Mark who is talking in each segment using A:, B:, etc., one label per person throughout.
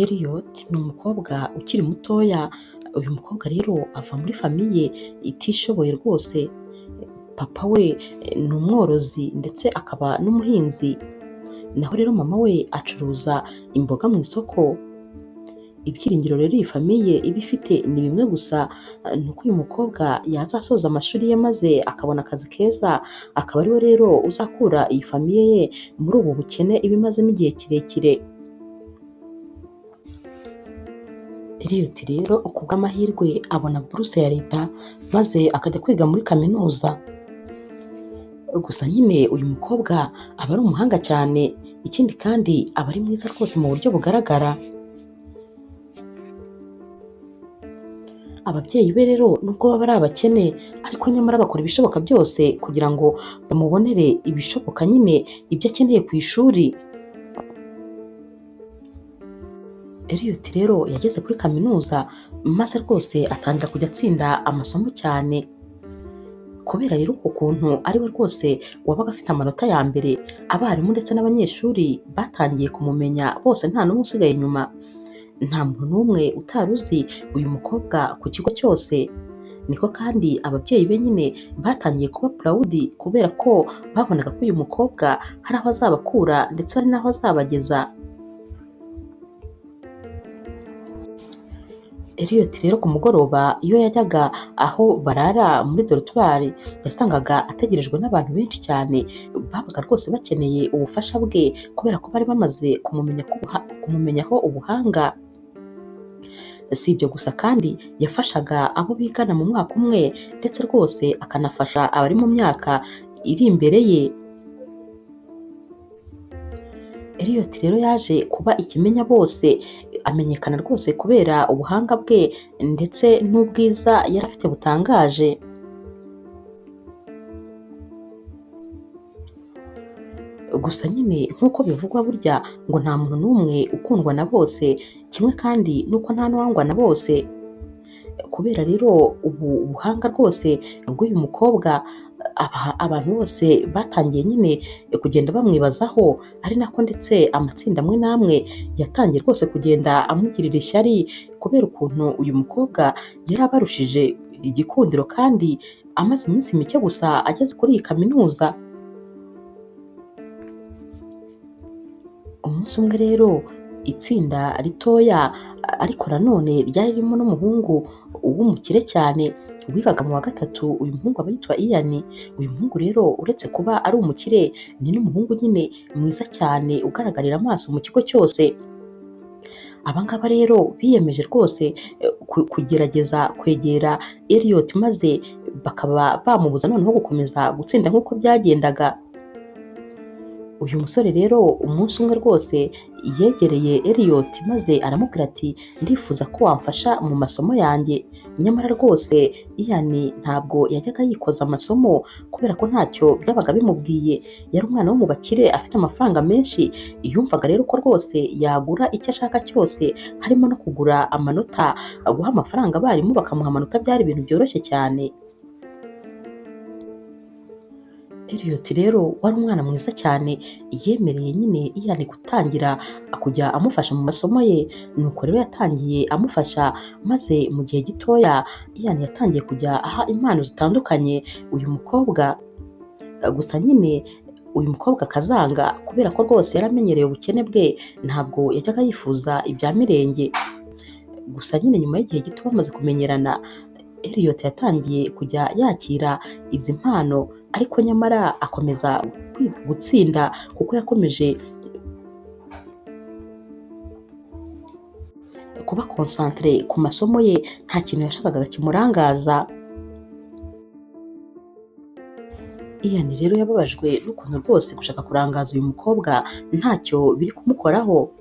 A: Elliot ni umukobwa ukiri mutoya, uyu mukobwa rero ava muri famiye itishoboye rwose, papa we ni umworozi ndetse akaba n'umuhinzi, naho rero mama we acuruza imboga mu isoko. Ibyiringiro rero iyi famiye iba ifite ni bimwe gusa, ni uko uyu mukobwa yazasoza amashuri ye maze akabona akazi keza, akaba ariwe rero uzakura iyi famiye ye muri ubu bukene iba imazemo igihe kirekire. Elliot rero ku bw'amahirwe abona buruse ya leta maze akajya kwiga muri kaminuza. Gusa nyine uyu mukobwa aba ari umuhanga cyane, ikindi kandi aba ari mwiza rwose mu buryo bugaragara. Ababyeyi be rero nubwo baba ari abakene ariko nyamara bakora ibishoboka byose kugira ngo bamubonere ibishoboka nyine ibyo akeneye ku ishuri. Elliot rero yageze kuri kaminuza maze rwose atangira kujya atsinda amasomo cyane. Kubera rero uku kuntu ari we rwose wabaga afite amanota ya mbere, abarimu ndetse n'abanyeshuri batangiye kumumenya bose nta n'umwe usigaye inyuma. Nta muntu n'umwe utari uzi uyu mukobwa ku kigo cyose. Niko kandi ababyeyi be nyine batangiye kuba proud kubera ko babonaga ko uyu mukobwa hari aho azabakura ndetse hari n'aho azabageza. Elliot rero ku mugoroba iyo yajyaga aho barara muri dortoir, yasangaga ategerejwe n'abantu benshi cyane babaga rwose bakeneye ubufasha bwe kubera ko bari bamaze kumumenyaho ubuhanga. Si ibyo gusa kandi yafashaga abo bigana mu mwaka umwe ndetse rwose akanafasha abari mu myaka iri imbere ye. Elliot rero yaje kuba ikimenya bose, amenyekana rwose kubera ubuhanga bwe ndetse n'ubwiza yari afite butangaje. Gusa nyine nk'uko bivugwa burya ngo nta muntu n'umwe ukundwa na bose, kimwe kandi n'uko nta n'uwangwa na bose. Kubera rero ubu buhanga rwose bw'uyu mukobwa, abantu bose batangiye nyine kugenda bamwibazaho, ari nako ndetse amatsinda amwe n'amwe yatangiye rwose kugenda amugirira ishyari kubera ukuntu uyu mukobwa yari abarushije igikundiro kandi amaze iminsi mike gusa ageze kuri iyi kaminuza. Umunsi umwe rero itsinda ritoya ariko nanone ryari ririmo n'umuhungu w'umukire cyane wigaga mu wa gatatu, uyu muhungu aba yitwa Ian. Uyu muhungu rero uretse kuba ari umukire ni n'umuhungu nyine mwiza cyane ugaragarira amaso mu kigo cyose. Aba ngaba rero biyemeje rwose kugerageza kwegera Elliot maze bakaba bamubuza noneho gukomeza gutsinda nk'uko byagendaga. Uyu musore rero umunsi umwe rwose yegereye Elliot maze aramubwira ati ndifuza ko wamfasha mu masomo yanjye. Nyamara rwose Ian ntabwo yajyaga yikoza amasomo kubera ko ntacyo byabaga bimubwiye. Yari umwana wo mu bakire afite amafaranga menshi, yumvaga rero ko rwose yagura icyo ashaka cyose, harimo no kugura amanota, guha amafaranga abarimu bakamuha amanota byari ibintu byoroshye cyane. Elliot rero wari umwana mwiza cyane, yemereye nyine Ian gutangira kujya amufasha mu masomo ye, nuko rero yatangiye amufasha maze mu gihe gitoya Ian yatangiye kujya aha impano zitandukanye uyu mukobwa. Gusa nyine uyu mukobwa akazanga kubera ko rwose yari amenyereye ubukene bwe, ntabwo yajyaga yifuza ibya mirenge. Gusa nyine nyuma y'igihe gito bamaze kumenyerana, Elliot yatangiye kujya yakira izi mpano ariko nyamara akomeza gutsinda kuko yakomeje kuba concentre ku masomo ye, nta kintu yashakaga kimurangaza. Ian rero yababajwe n'ukuntu rwose gushaka kurangaza uyu mukobwa ntacyo biri kumukoraho.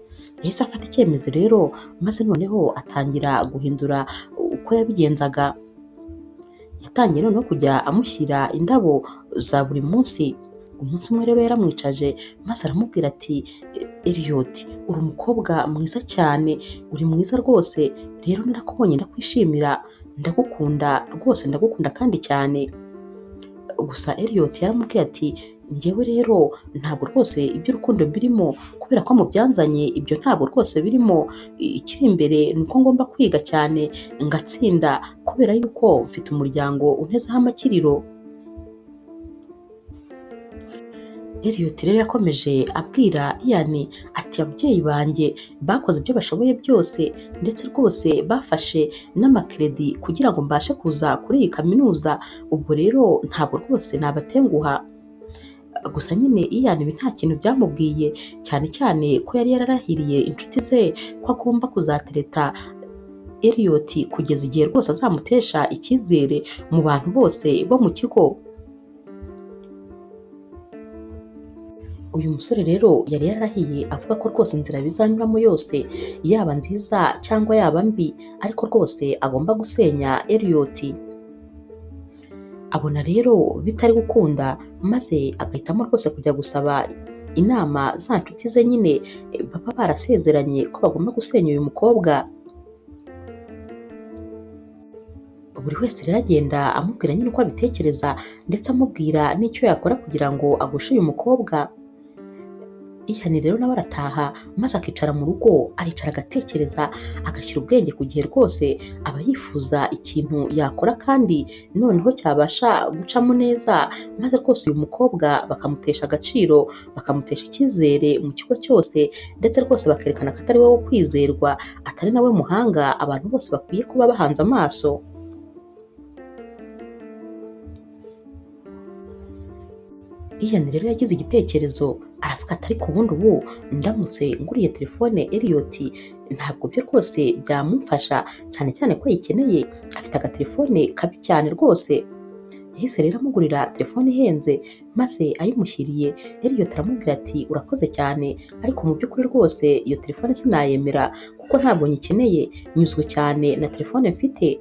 A: Yahise afata icyemezo rero maze noneho atangira guhindura uko yabigenzaga. Yatangiye noneho kujya amushyira indabo za buri munsi. Umunsi umwe rero yaramwicaje maze aramubwira ati Elliot uri umukobwa mwiza cyane, uri mwiza rwose, rero narakubonye ndakwishimira, ndagukunda rwose, ndagukunda kandi cyane. Gusa Elliot yaramubwiye ati Njyewe rero ntabwo rwose iby'urukundo mbirimo kubera ko mu byanzanye ibyo ntabwo rwose birimo, ikiri imbere ni uko ngomba kwiga cyane ngatsinda kubera yuko mfite umuryango untezeho amakiriro. Elliot rero yakomeje abwira Ian ati ababyeyi banjye bakoze ibyo bashoboye byose ndetse rwose bafashe n'amakredi kugira ngo mbashe kuza kuri iyi kaminuza, ubwo rero ntabwo rwose nabatenguha. Gusa nyine Ian ibi nta kintu byamubwiye, cyane cyane ko yari yararahiriye inshuti ze ko agomba kuzatereta Elliot kugeza igihe rwose azamutesha icyizere mu bantu bose bo mu kigo. Uyu musore rero yari yararahiye avuga ko rwose inzira bizanyuramo yose yaba nziza cyangwa yaba mbi, ariko rwose agomba gusenya Elliot. Abona rero bitari gukunda maze agahitamo rwose kujya gusaba inama za nshuti ze nyine baba barasezeranye ko bagomba gusenya uyu mukobwa. Buri wese rero agenda amubwira nyine uko abitekereza ndetse amubwira n'icyo yakora kugira ngo agushe uyu mukobwa. Ian rero nawe arataha maze akicara mu rugo, aricara agatekereza, agashyira ubwenge ku gihe rwose aba yifuza ikintu yakora kandi noneho cyabasha gucamo neza, maze rwose uyu mukobwa bakamutesha agaciro, bakamutesha icyizere mu kigo cyose, ndetse rwose bakerekana ko atari we wo kwizerwa, atari nawe muhanga abantu bose bakwiye kuba bahanze amaso. Ian rero yagize igitekerezo aravuga ati ariko ubundi ubu ndamutse nguriye telefone Elliot ntabwo byo rwose byamumfasha, cyane cyane ko ayikeneye, afite agatelefone kabi cyane rwose. Yahise rero amugurira telefone ihenze maze ayimushyiriye Elliot aramubwira ati urakoze cyane, ariko mu by'ukuri rwose iyo telefone sinayemera kuko ntabwo nyikeneye, nyuzwe cyane na telefone mfite.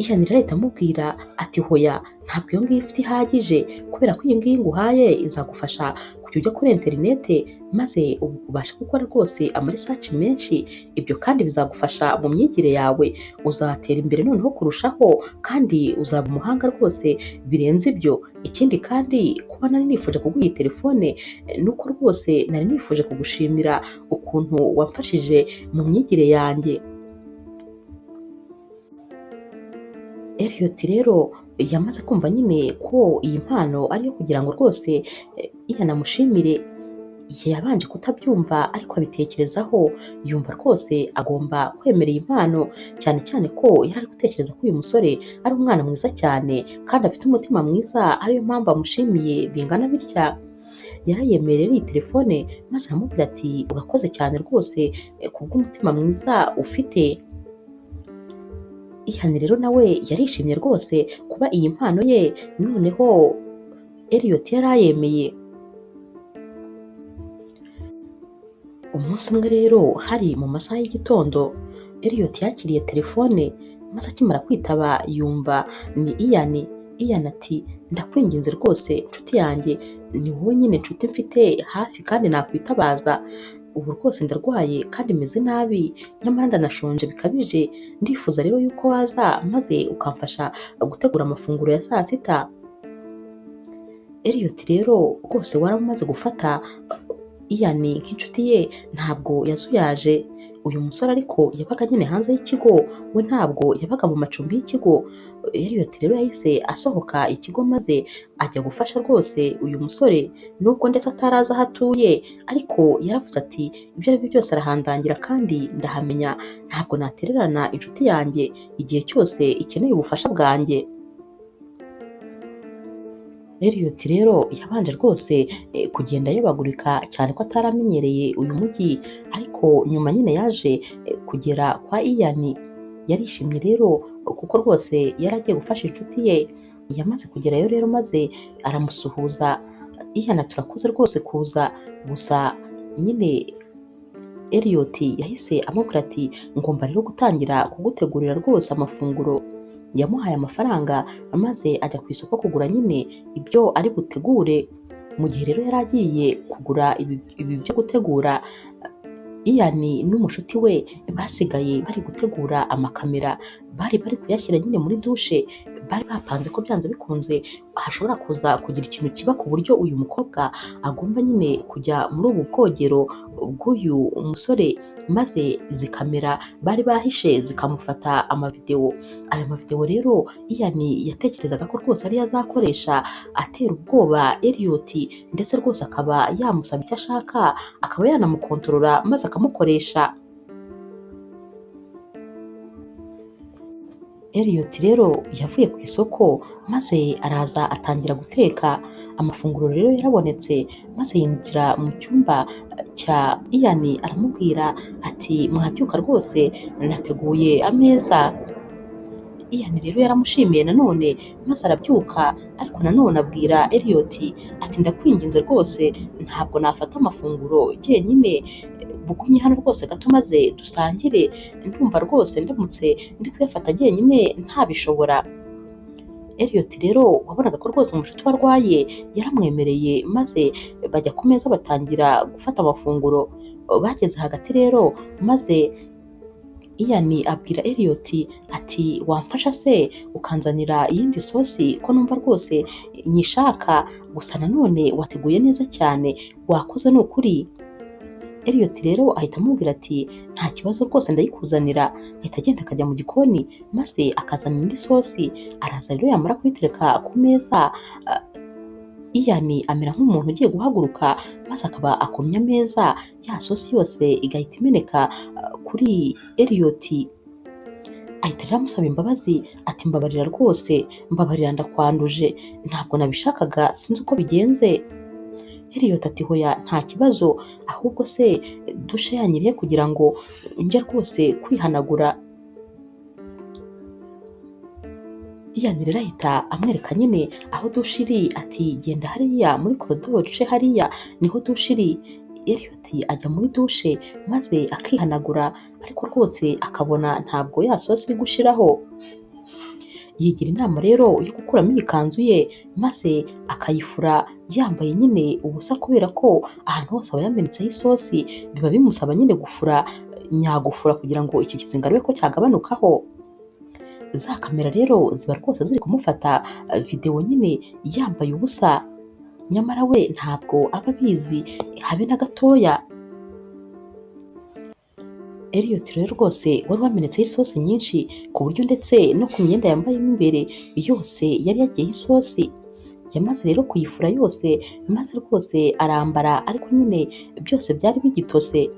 A: Ian rero ahita amubwira ati hoya ntabwo iyo ngiyo ifite ihagije kubera ko iyi ngiyi nguhaye izagufasha kujya ujya kuri interinete maze ubashe gukora rwose amarisaci menshi, ibyo kandi bizagufasha mu myigire yawe, uzatera imbere noneho kurushaho kandi uzaba umuhanga rwose birenze ibyo. Ikindi kandi kuba nari nifuje kuguha iyi telefone nuko rwose nari nifuje kugushimira ukuntu wamfashije mu myigire yanjye. Elliot rero yamaze kumva nyine ko iyi mpano ari iyo kugira ngo rwose Ian amushimire, yabanje kutabyumva ariko abitekerezaho yumva rwose agomba kwemera iyi mpano, cyane cyane ko yari ari gutekereza ko uyu musore ari umwana mwiza cyane kandi afite umutima mwiza, ariyo mpamvu amushimiye bingana bitya. Yarayemeye rero iyi telefone maze aramubwira ati urakoze cyane rwose kubw'umutima mwiza ufite. Ian rero nawe yarishimye rwose kuba iyi mpano ye noneho Elliot yarayemeye. Umunsi umwe rero hari mu masaha y'igitondo, Elliot yakiriye telefone maze akimara kwitaba yumva ni Ian. Ian ati ndakwinginze rwose nshuti yanjye, ni wowe nyine nshuti mfite hafi kandi nakwitabaza, ubu rwose ndarwaye kandi meze nabi, nyamara ndanashonje bikabije, ndifuza rero yuko waza maze ukamfasha gutegura amafunguro ya saa sita. Elliot rero rwose waramaze gufata Ian nk'inshuti ye, ntabwo yazuyaje. Uyu musore ariko yabaga nyine hanze y'ikigo, we ntabwo yabaga mu macumbi y'ikigo. Elliot rero yahise asohoka ikigo maze ajya gufasha rwose uyu musore, nubwo ndetse atarazi aho atuye, ariko yaravuze ati ibyo ari byo byose arahandangira kandi ndahamenya, ntabwo natererana inshuti yanjye igihe cyose ikeneye ubufasha bwanjye. Elliot rero yabanje rwose kugenda ayobagurika cyane ko ataramenyereye uyu mujyi, ariko nyuma nyine yaje kugera kwa Ian. Yarishimye rero kuko rwose yari agiye gufasha inshuti ye. Yamaze kugerayo rero maze aramusuhuza, Ian ati urakoze rwose kuza, gusa nyine Elliot yahise amubwira ati ngomba rero gutangira kugutegurira rwose amafunguro. Yamuhaye amafaranga maze ajya ku isoko kugura nyine ibyo ari butegure. Mu gihe rero yari agiye kugura ibi byo gutegura, Ian n'umushuti we basigaye bari gutegura amakamera, bari bari kuyashyira nyine muri dushe, Bari bapanze ko byanze bikunze hashobora kuza kugira ikintu kiba ku buryo uyu mukobwa agomba nyine kujya muri ubu bwogero bw'uyu musore, maze izi kamera bari bahishe zikamufata amavidewo. Aya mavidewo rero Ian yatekerezaga ko rwose ariyo azakoresha atera ubwoba Elliot, ndetse rwose akaba yamusaba icyo ashaka, akaba yanamukontorora maze akamukoresha. Elliot rero yavuye ku isoko maze araza atangira guteka. Amafunguro rero yarabonetse, maze yinjira mu cyumba cya Ian aramubwira ati mwabyuka rwose nateguye ameza. Ian rero yaramushimiye nanone maze arabyuka, ariko nanone abwira Elliot ati ndakwinginze rwose ntabwo nafata amafunguro jyenyine, bugumye hano rwose gato maze dusangire, ndumva rwose ndamutse ndi kuyafata jyenyine ntabishobora. Elliot rero wabonaga ko rwose umushuti we arwaye yaramwemereye, maze bajya ku meza batangira gufata amafunguro. Bageze hagati rero maze Ian abwira Elliot ati wamfasha se ukanzanira iyindi sosi ko numva rwose nyishaka, gusa nanone wateguye neza cyane, wakoze ni ukuri. Elliot rero ahita amubwira ati nta kibazo rwose ndayikuzanira. Ahita agenda akajya mu gikoni maze akazana indi sosi. Araza rero yamara kuyitereka ku meza, Ian amera nk'umuntu ugiye guhaguruka maze akaba akomye ameza, ya sosi yose igahita imeneka kuri Elliot. Ahita rero amusaba imbabazi ati mbabarira rwose, mbabarira ndakwanduje, ntabwo nabishakaga, sinzi uko bigenze. Elliot ati hoya nta kibazo, ahubwo se dushe yanyiriye kugira ngo njye rwose kwihanagura. Ian rero ahita amwereka nyine aho dushe iri, ati genda hariya muri koridoro uce hariya niho dushe iri. Elliot ajya muri dushe maze akihanagura, ariko rwose akabona ntabwo ya sosi iri gushiraho. Yigira inama rero yo gukuramo iyi kanzu ye maze akayifura yambaye nyine ubusa, kubera ko ahantu hose aba yamenetseho isosi biba bimusaba nyine gufura nyagufura kugira ngo iki kizinga arebe ko cyagabanukaho. Za kamera rero ziba rwose ziri kumufata videwo nyine yambaye ubusa, nyamara we ntabwo aba abizi habe na gatoya. Elliot rero rwose wari wamenetseho isosi nyinshi ku buryo ndetse no ku myenda yambayemo imbere yose yari yagiyeho isosi. Yamaze rero kuyifura yose maze rwose arambara, ariko nyine byose byari bigitose.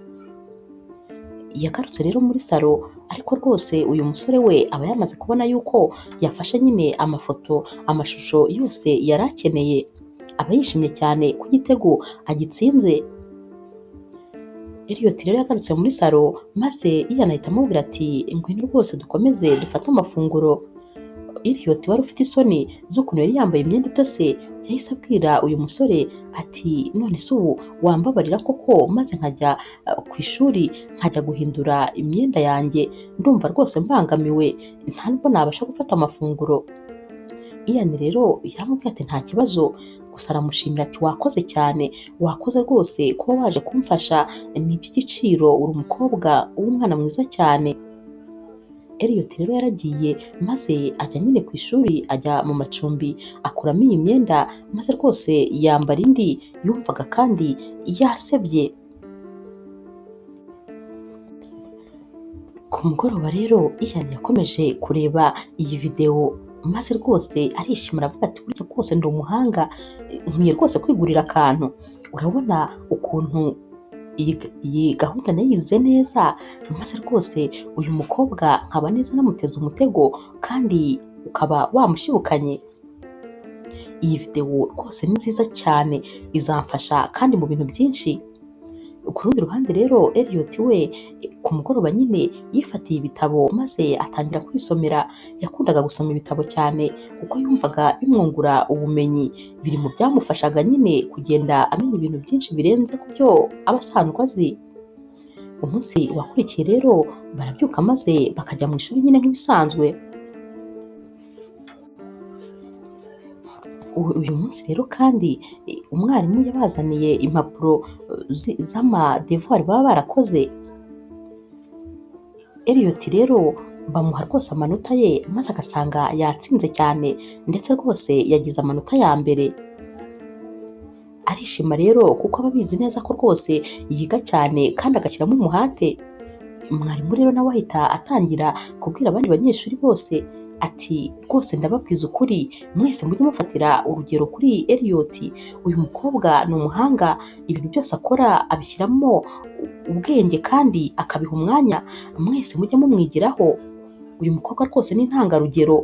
A: Yagarutse rero muri salo, ariko rwose uyu musore we aba yamaze kubona yuko yafashe nyine amafoto, amashusho yose yari akeneye. Aba yishimye cyane ko igitego agitsinze. Elliot rero yagarutse muri salo maze Ian ahita amubwira ati ngwino rwose dukomeze dufate amafunguro. Elliot wari ufite isoni z'ukuntu yari yambaye imyenda itose, yahise abwira uyu musore ati none se ubu wambabarira koko maze nkajya ku ishuri nkajya guhindura imyenda yanjye, ndumva rwose mbangamiwe nta nubwo nabasha gufata amafunguro. Ian rero yaramubwiye ati nta kibazo, gusa aramushimira ati wakoze cyane, wakoze rwose kuba waje kumfasha, ni iby'igiciro, uri umukobwa w'umwana mwiza cyane. Elliot rero yaragiye maze ajya nyine ku ishuri, ajya mu macumbi akuramo iyi myenda maze rwose yambara indi yumvaga kandi yasebye. Ku mugoroba rero Ian yakomeje kureba iyi videwo maze rwose arishima aravuga ati burya rwose ndi umuhanga, nkwiye rwose kwigurira akantu. Urabona ukuntu iyi gahunda nayize neza, maze rwose uyu mukobwa nkaba neza namuteze umutego kandi ukaba wamushibukanye. Iyi videwo rwose ni nziza cyane, izamfasha kandi mu bintu byinshi. Ku rundi ruhande rero Elliot we ku mugoroba nyine yifatiye ibitabo maze atangira kwisomera. Yakundaga gusoma ibitabo cyane kuko yumvaga bimwungura ubumenyi, biri mu byamufashaga nyine kugenda amenya ibintu byinshi birenze ku byo aba asanzwe azi. Umunsi wakurikiye rero barabyuka maze bakajya mu ishuri nyine nk'ibisanzwe. Uyu munsi rero kandi umwarimu yabazaniye impapuro z'amadevuwari baba barakoze. Elliot rero Bamuha rwose amanota ye maze agasanga yatsinze cyane ndetse rwose yagize amanota ya mbere. Arishima rero kuko aba abizi neza ko rwose yiga cyane kandi agashyiramo umuhate. Mwarimu rero nawe ahita atangira kubwira abandi banyeshuri bose ati rwose ndababwiza ukuri, mwese mujye mufatira urugero kuri Elliot, uyu mukobwa ni umuhanga, ibintu byose akora abishyiramo ubwenge kandi akabiha umwanya, mwese mujye mumwigiraho, uyu mukobwa rwose ni intangarugero.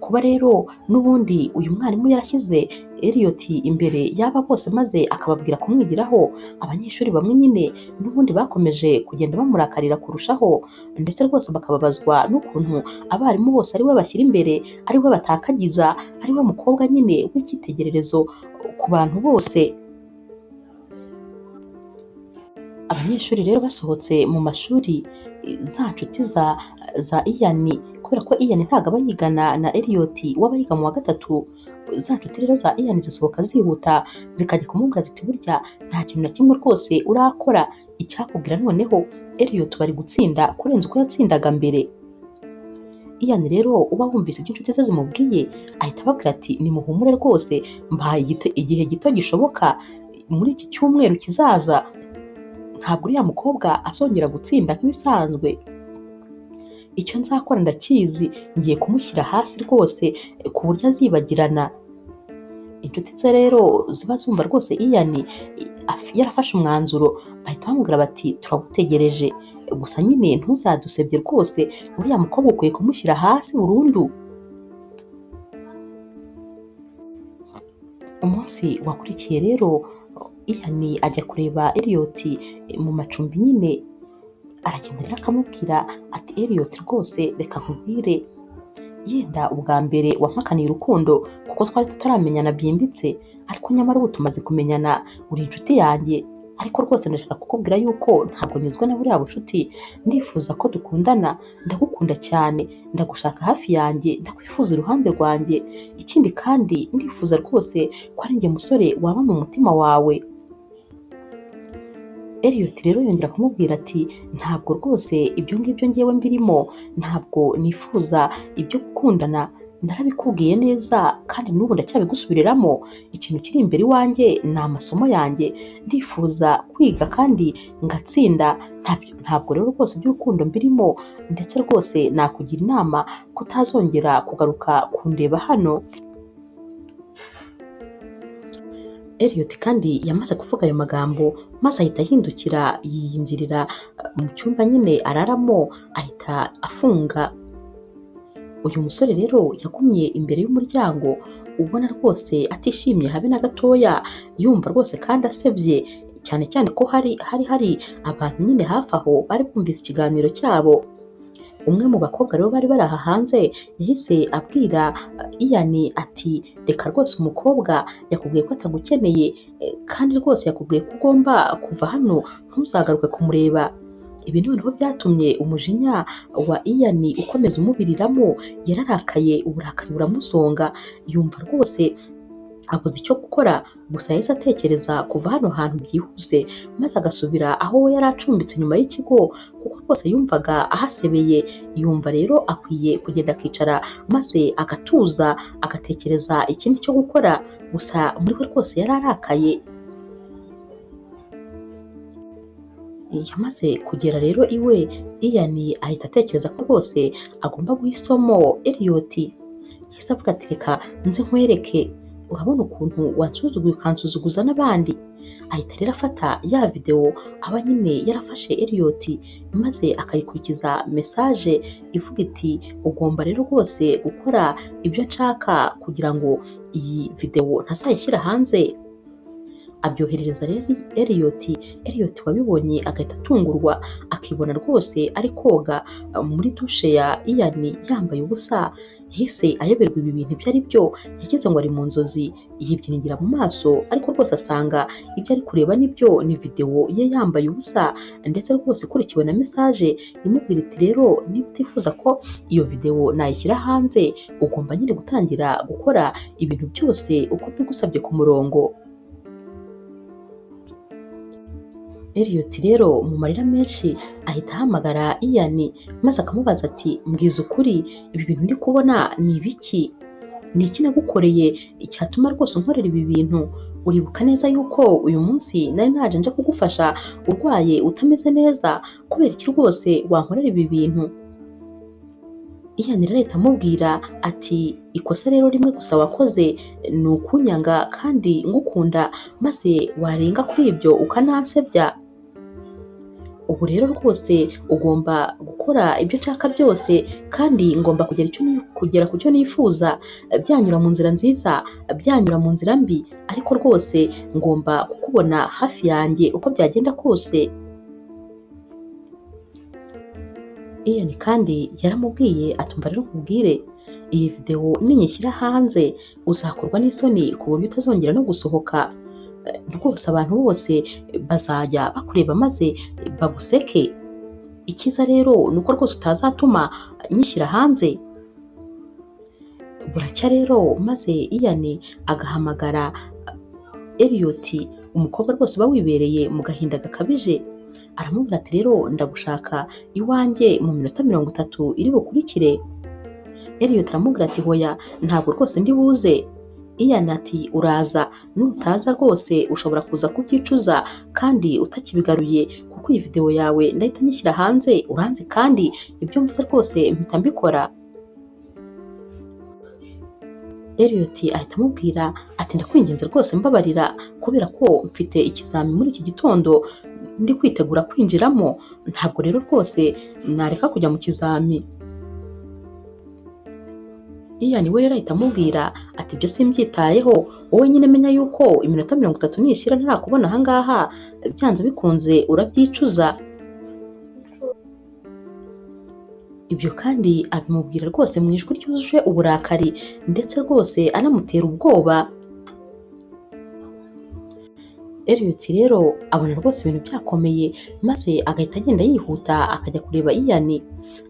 A: Kuba rero n'ubundi uyu mwarimu yarashyize Elliot imbere y'aba bose maze akababwira kumwigiraho, abanyeshuri bamwe nyine n'ubundi bakomeje kugenda bamurakarira kurushaho, ndetse rwose bakababazwa n'ukuntu abarimu bose ari we bashyira imbere, ari we batakagiza, ari we mukobwa nyine w'icyitegererezo ku bantu bose. Abanyeshuri rero basohotse mu mashuri, za nshuti za Ian, kubera ko Ian ntabwo aba yigana na Elliot we aba yiga mu wa gatatu, za nshuti rero za Ian zisohoka zihuta zikajya kumubwira ziti burya nta kintu na kimwe rwose urakora, icyakubwira noneho Elliot bari gutsinda kurenza uko yatsindaga mbere. Ian rero uba wumvise ibyo inshuti ze zimubwiye ahita ababwira ati nimuhumure rwose, mbahaye igihe gito gishoboka, muri iki cyumweru kizaza ntabwo uriya mukobwa azongera gutsinda nk'ibisanzwe. Icyo nzakora ndakizi, ngiye kumushyira hasi rwose ku buryo azibagirana. Inshuti ze rero ziba zumva rwose Ian yarafashe umwanzuro, bahita bamubwira bati turagutegereje, gusa nyine ntuzadusebye rwose, uriya mukobwa ukwiye kumushyira hasi burundu. Umunsi wakurikiye rero Ian ajya kureba Elliot mu macumbi nyine, aragenda rero akamubwira ati Elliot rwose reka nkubwire, yenda ubwa mbere wampakaniye urukundo kuko twari tutaramenyana byimbitse, ariko nyamara ubu tumaze kumenyana, uri inshuti yanjye, ariko rwose ndashaka kukubwira yuko ntabwo nyuzwe na buriya bucuti, ndifuza ko dukundana, ndagukunda cyane, ndagushaka hafi yanjye, ndakwifuza iruhande rwanjye, ikindi kandi ndifuza rwose ko ari njye musore waba mu mutima wawe. Elliot rero yongera kumubwira ati ntabwo rwose ibyo ngibyo ngewe mbirimo, ntabwo nifuza ibyo gukundana, narabikubwiye neza kandi n'ubu ndacyabigusubiriramo, ikintu kiri imbere iwanjye ni amasomo yanjye, ndifuza kwiga kandi ngatsinda, ntabwo rero rwose iby'urukundo mbirimo, ndetse rwose nakugira inama kutazongera kugaruka kundeba hano. Elliot kandi yamaze kuvuga ayo magambo maze ahita ahindukira yiyinjirira mu cyumba nyine araramo, ahita afunga. Uyu musore rero yagumye imbere y'umuryango ubona rwose atishimye habe na gatoya, yumva rwose kandi asebye, cyane cyane ko hari hari abantu nyine hafi aho bari bumvise ikiganiro cyabo. Umwe mu bakobwa rero bari bari aha hanze yahise abwira Ian ati reka rwose umukobwa yakubwiye ko atagukeneye, kandi rwose yakubwiye ko ugomba kuva hano ntuzagaruke kumureba. Ibi noneho byatumye umujinya wa Ian ukomeza umubiriramo, yararakaye, uburakari buramuzonga, yumva rwose abuze icyo gukora, gusa yahise atekereza kuva hano hantu byihuse maze agasubira aho we yari acumbitse nyuma y'ikigo, kuko rwose yumvaga ahasebeye, yumva rero akwiye kugenda akicara maze agatuza agatekereza ikindi cyo gukora, gusa muri we rwose yari arakaye. Yamaze kugera rero iwe, Ian ahita atekereza ko rwose agomba guha isomo Elliot. Yahise avuga ati reka nze nkwereke, urabona ukuntu wansuzuguye ukansuzuguza n'abandi. Ahita rero afata ya videwo aba nyine yarafashe Elliot maze akayikurikiza mesaje ivuga iti ugomba rero rwose gukora ibyo nshaka kugira ngo iyi videwo ntazayishyira hanze. Abyoherereza rero Elliot, Elliot wabibonye agahita atungurwa akibona rwose ari koga muri dushe ya Ian yambaye ubusa, yahise ayoberwa ibi bintu ibyo ari byo, yagize ngo ari mu nzozi, yibyiringira mu maso, ariko rwose asanga ibyo ari kureba nibyo, ni videwo ye yambaye ubusa, ndetse rwose ikurikiwe na mesaje imubwira iti rero niba utifuza ko iyo videwo nayishyira hanze, ugomba nyine gutangira gukora ibintu byose uko mbigusabye ku murongo. Elliot rero mu marira menshi ahita ahamagara Ian maze akamubaza ati mbwiza ukuri, ibi bintu ndi kubona ni ibiki? Ni iki nagukoreye cyatuma rwose unkorera ibi bintu? Uribuka neza yuko uyu munsi nari naje nje kugufasha urwaye utameze neza, kubera iki rwose wankorera ibi bintu? Ian rero ahita amubwira ati ikosa rero rimwe gusa wakoze ni ukunyanga kandi ngukunda, maze warenga kuri ibyo ukanansebya. Ubu rero rwose ugomba gukora ibyo nshaka byose kandi ngomba kugera ku cyo nifuza, byanyura mu nzira nziza, byanyura mu nzira mbi, ariko rwose ngomba kukubona hafi yanjye uko byagenda kose. Ian kandi yaramubwiye atumva rero nkubwire, iyi videwo ninyishyira hanze uzakorwa n'isoni ku buryo utazongera no gusohoka. Rwose abantu bose bazajya bakureba maze baguseke. Icyiza rero ni uko rwose utazatuma nyishyira hanze. Buracya rero maze Ian agahamagara Elliot, umukobwa rwose uba wibereye mu gahinda gakabije, aramubwira ati rero ndagushaka iwanjye mu minota 30 iri bukurikire. Elliot aramubwira ati hoya ntabwo rwose ndi buze. Ian ati uraza, nutaza rwose ushobora kuza kubyicuza kandi utakibigaruye, kuko iyi videwo yawe ndahita nyishyira hanze, uranzi kandi ibyo mvuze rwose mpita mbikora. Elliot ahita amubwira ati ndakwinginze rwose mbabarira, kubera ko mfite ikizami muri iki gitondo ndi kwitegura kwinjiramo, ntabwo rero rwose nareka kujya mu kizami. Ian we rero ahita amubwira ati ibyo simbyitayeho, wowe nyine menya yuko iminota 30 nishira ntarakubona aha ngaha, byanze bikunze urabyicuza. Ibyo kandi abimubwira rwose mu ijwi ryuje uburakari ndetse rwose anamutera ubwoba. Elliot rero abona rwose ibintu byakomeye maze agahita agenda yihuta akajya kureba Ian.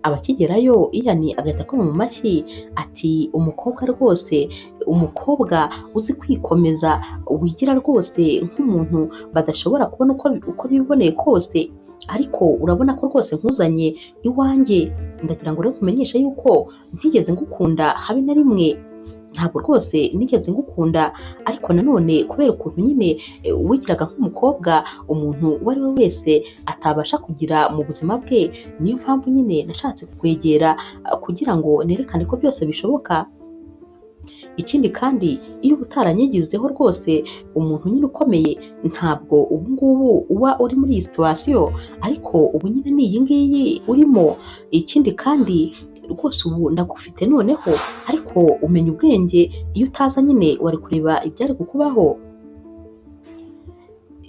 A: Abakigerayo Ian agahita akoma mu mashyi ati umukobwa rwose, umukobwa uzi kwikomeza, wigira rwose nk'umuntu badashobora kubona uko biboneye kose, ariko urabona ko rwose nkuzanye iwanjye, ndagira ngo rero nkumenyeshe yuko ntigeze ngukunda habe na rimwe. Ntabwo rwose nigeze ngukunda, ariko nanone kubera ukuntu nyine wigiraga nk'umukobwa umuntu uwo ari we wese atabasha kugira mu buzima bwe, niyo mpamvu nyine nashatse kukwegera kugira ngo nerekane ko byose bishoboka. Ikindi kandi iyo uba utaranyigizeho rwose umuntu nyine ukomeye, ntabwo ubu ngubu uba uri muri iyi situwasiyo, ariko ubu nyine ni iyi ngiyi urimo. Ikindi kandi rwose ubu ndagufite noneho, ariko umenya ubwenge, iyo utaza nyine wari kureba ibyari kukubaho.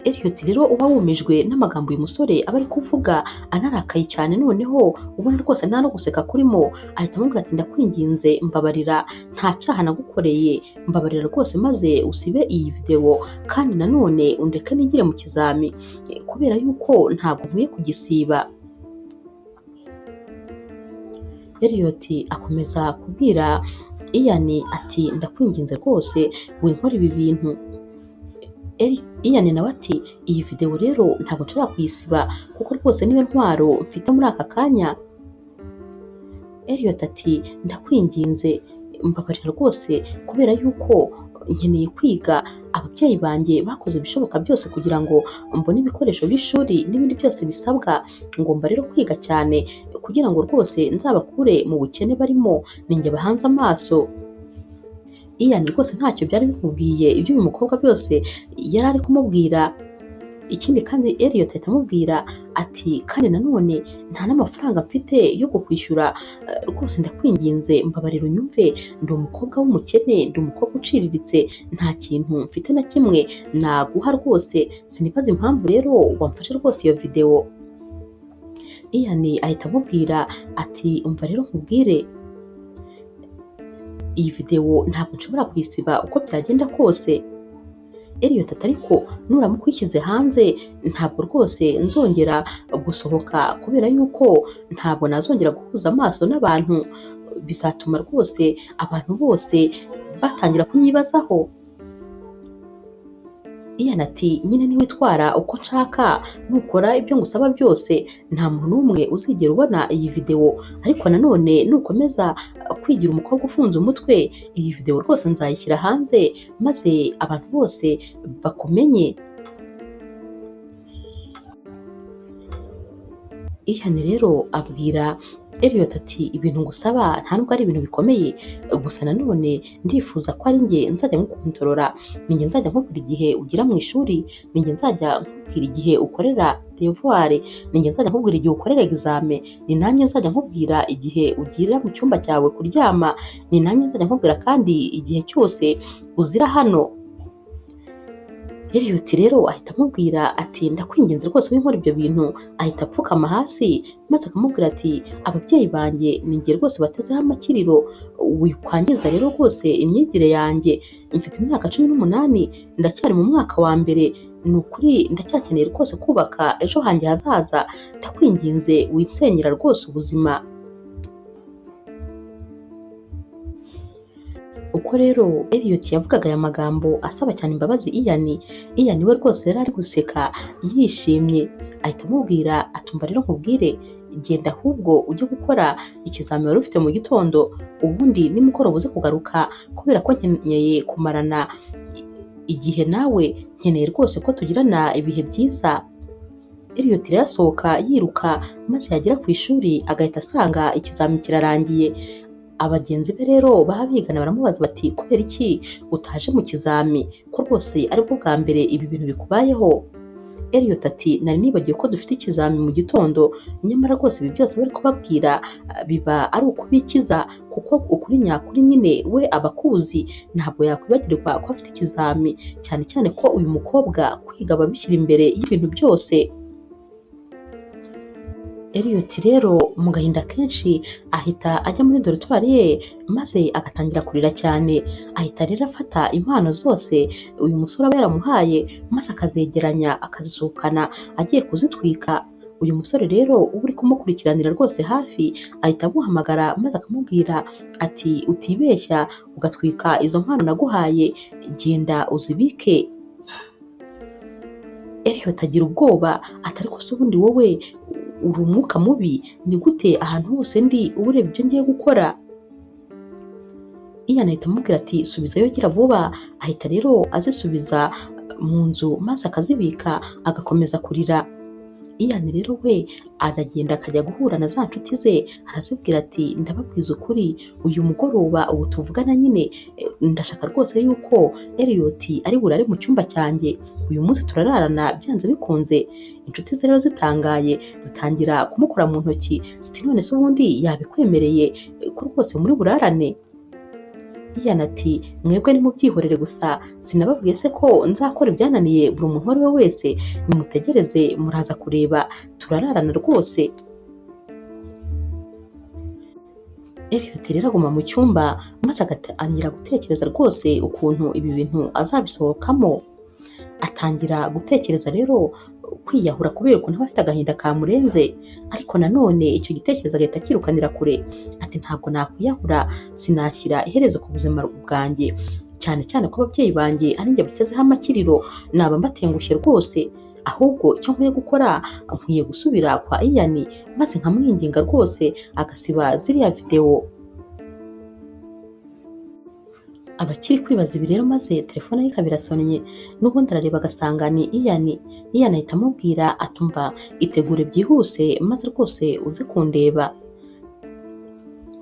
A: Elliot rero uba wumijwe n'amagambo uyu musore aba ari kuvuga, anarakaye cyane noneho ubona rwose nta no guseka kurimo, ahita amubwira ati ndakwinginze mbabarira, nta cyaha nagukoreye, mbabarira rwose maze usibe iyi videwo, kandi nanone undeke nigire mu kizami kubera yuko ntabwo nkwiye kugisiba. Elliot akomeza kubwira Ian ati ndakwinginze rwose winkora ibi bintu. Ian nawe ati iyi videwo rero ntabwo nshobora kuyisiba kuko rwose niyo ntwaro mfite muri aka kanya. Elliot ati ndakwinginze mbabarira rwose kubera yuko nkeneye kwiga, ababyeyi banjye bakoze ibishoboka byose kugira ngo mbone ibikoresho by'ishuri n'ibindi byose bisabwa, ngomba rero kwiga cyane kugira ngo rwose nzabakure mu bukene barimo, ninjye bahanze amaso. Ian rwose ntacyo byari bimubwiye ibyo uyu mukobwa byose yari ari kumubwira. Ikindi kandi Elliot ahita amubwira ati kandi nanone nta n'amafaranga mfite yo kukwishyura, rwose ndakwinginze mbabarira unyumve, ndi umukobwa w'umukene, ndi umukobwa uciriritse, nta kintu mfite na kimwe naguha rwose, sinibaza impamvu rero wamfashe rwose iyo videwo. Ian ahita amubwira ati umva rero nkubwire, iyi videwo ntabwo nshobora kuyisiba uko byagenda kose. Elliot ati ariko nuramuka uyishyize hanze ntabwo rwose nzongera gusohoka kubera yuko ntabwo nazongera guhuza amaso n'abantu, bizatuma rwose abantu bose batangira kunyibazaho. Ian ati nyine niwitwara uko nshaka, nukora ibyo ngusaba byose, nta muntu n'umwe uzigera ubona iyi videwo, ariko nanone nukomeza kwigira umukobwa ufunze umutwe, iyi videwo rwose nzayishyira hanze maze abantu bose bakumenye. Ian rero abwira Elliot ati ibintu ngusaba nta nubwo ari ibintu bikomeye, gusa nanone ndifuza ko ari njye nzajya nkukontorora, ni njye nzajya nkubwira igihe ugira mu ishuri, ni njye nzajya nkubwira igihe ukorera devoir, ni njye nzajya nkubwira igihe ukorera exame, ni nanjye nzajya nkubwira igihe ugira mu cyumba cyawe kuryama, ni nanjye nzajya nkubwira kandi igihe cyose uzira hano. Elliot rero ahita amubwira ati ndakwinginze rwose winkora ibyo bintu, ahita apfukama hasi maze akamubwira ati ababyeyi banjye ni njye rwose batezeho amakiriro, wikwangiza rero rwose imyigire yanjye, mfite imyaka 18 ndacyari mu mwaka wa mbere, ni ukuri ndacyakeneye rwose kubaka ejo hanjye hazaza, ndakwinginze winsenyera rwose ubuzima. Uko rero Elliot yavugaga aya magambo asaba cyane imbabazi Ian, Ian we rwose yari ari guseka yishimye, ahita amubwira atumva rero nkubwire, genda ahubwo ujye gukora ikizami wari ufite mu gitondo, ubundi nimugoroba uze kugaruka kubera ko nkeneye kumarana igihe nawe, nkeneye rwose ko tugirana ibihe byiza. Elliot rero asohoka yiruka maze yagera ku ishuri agahita asanga ikizami kirarangiye. Abagenzi be rero baba bigana baramubaza bati kubera iki utaje mu kizami, ko rwose aribwo bwa mbere ibi bintu bikubayeho? Elliot ati nari nibagiwe ko dufite ikizami mu gitondo, nyamara rwose ibi byose bari kubabwira biba ari ukubikiza, kuko ukuri nyakuri nyine we aba akuzi, ntabwo yakwibagirwa ko afite ikizami, cyane cyane ko uyu mukobwa kwiga aba abishyira imbere y'ibintu byose. Elliot rero mu gahinda kenshi ahita ajya muri dortoir ye maze agatangira kurira cyane, ahita rero afata impano zose uyu musore aba yaramuhaye maze akazegeranya akazisohokana agiye kuzitwika. Uyu musore rero uba uri kumukurikiranira rwose hafi ahita amuhamagara maze akamubwira ati utibeshya ugatwika izo mpano naguhaye, genda uzibike. Elliot agira ubwoba ati ariko se ubundi wowe uri umwuka mubi, ni gute ahantu hose ndi uba ureba ibyo ngiye gukora? Ian ahita amubwira ati subizayo gira vuba, ahita rero azisubiza mu nzu maze akazibika agakomeza kurira. Ian rero we aragenda akajya guhura na za nshuti ze, arazibwira ati ndababwiza ukuri, uyu mugoroba ubu tuvugana nyine ndashaka rwose yuko Elliot ari burare mu cyumba cyanjye, uyu munsi turararana byanze bikunze. Inshuti ze rero zitangaye zitangira kumukora mu ntoki ziti none se ubundi yabikwemereye ko rwose muri burarane? Ian ati mwebwe nimubyihorere gusa, sinababwiye se ko nzakora ibyananiye buri muntu uwo ari we wese, nimutegereze muraza kureba turararana rwose. Elliot rero aguma mu cyumba maze agatangira gutekereza rwose ukuntu ibi bintu azabisohokamo. Atangira gutekereza rero kwiyahura kubera ukuntu aba afite agahinda kamurenze, ariko nanone icyo gitekerezo agahita akirukanira kure, ati ntabwo nakwiyahura, sinashyira iherezo ku buzima bwanjye, cyane cyane ko ababyeyi banjye ari njye batezeho amakiriro, naba mbatengushye rwose, ahubwo icyo nkwiye gukora nkwiye gusubira kwa Ian maze nkamwinginga rwose agasiba ziriya videwo. Abakiri kwibaza ibi rero maze telefone ye ikaba irasonnye, n'ubundi arareba agasanga ni Ian. Ian ahita amubwira atumva itegure byihuse maze rwose uze kundeba.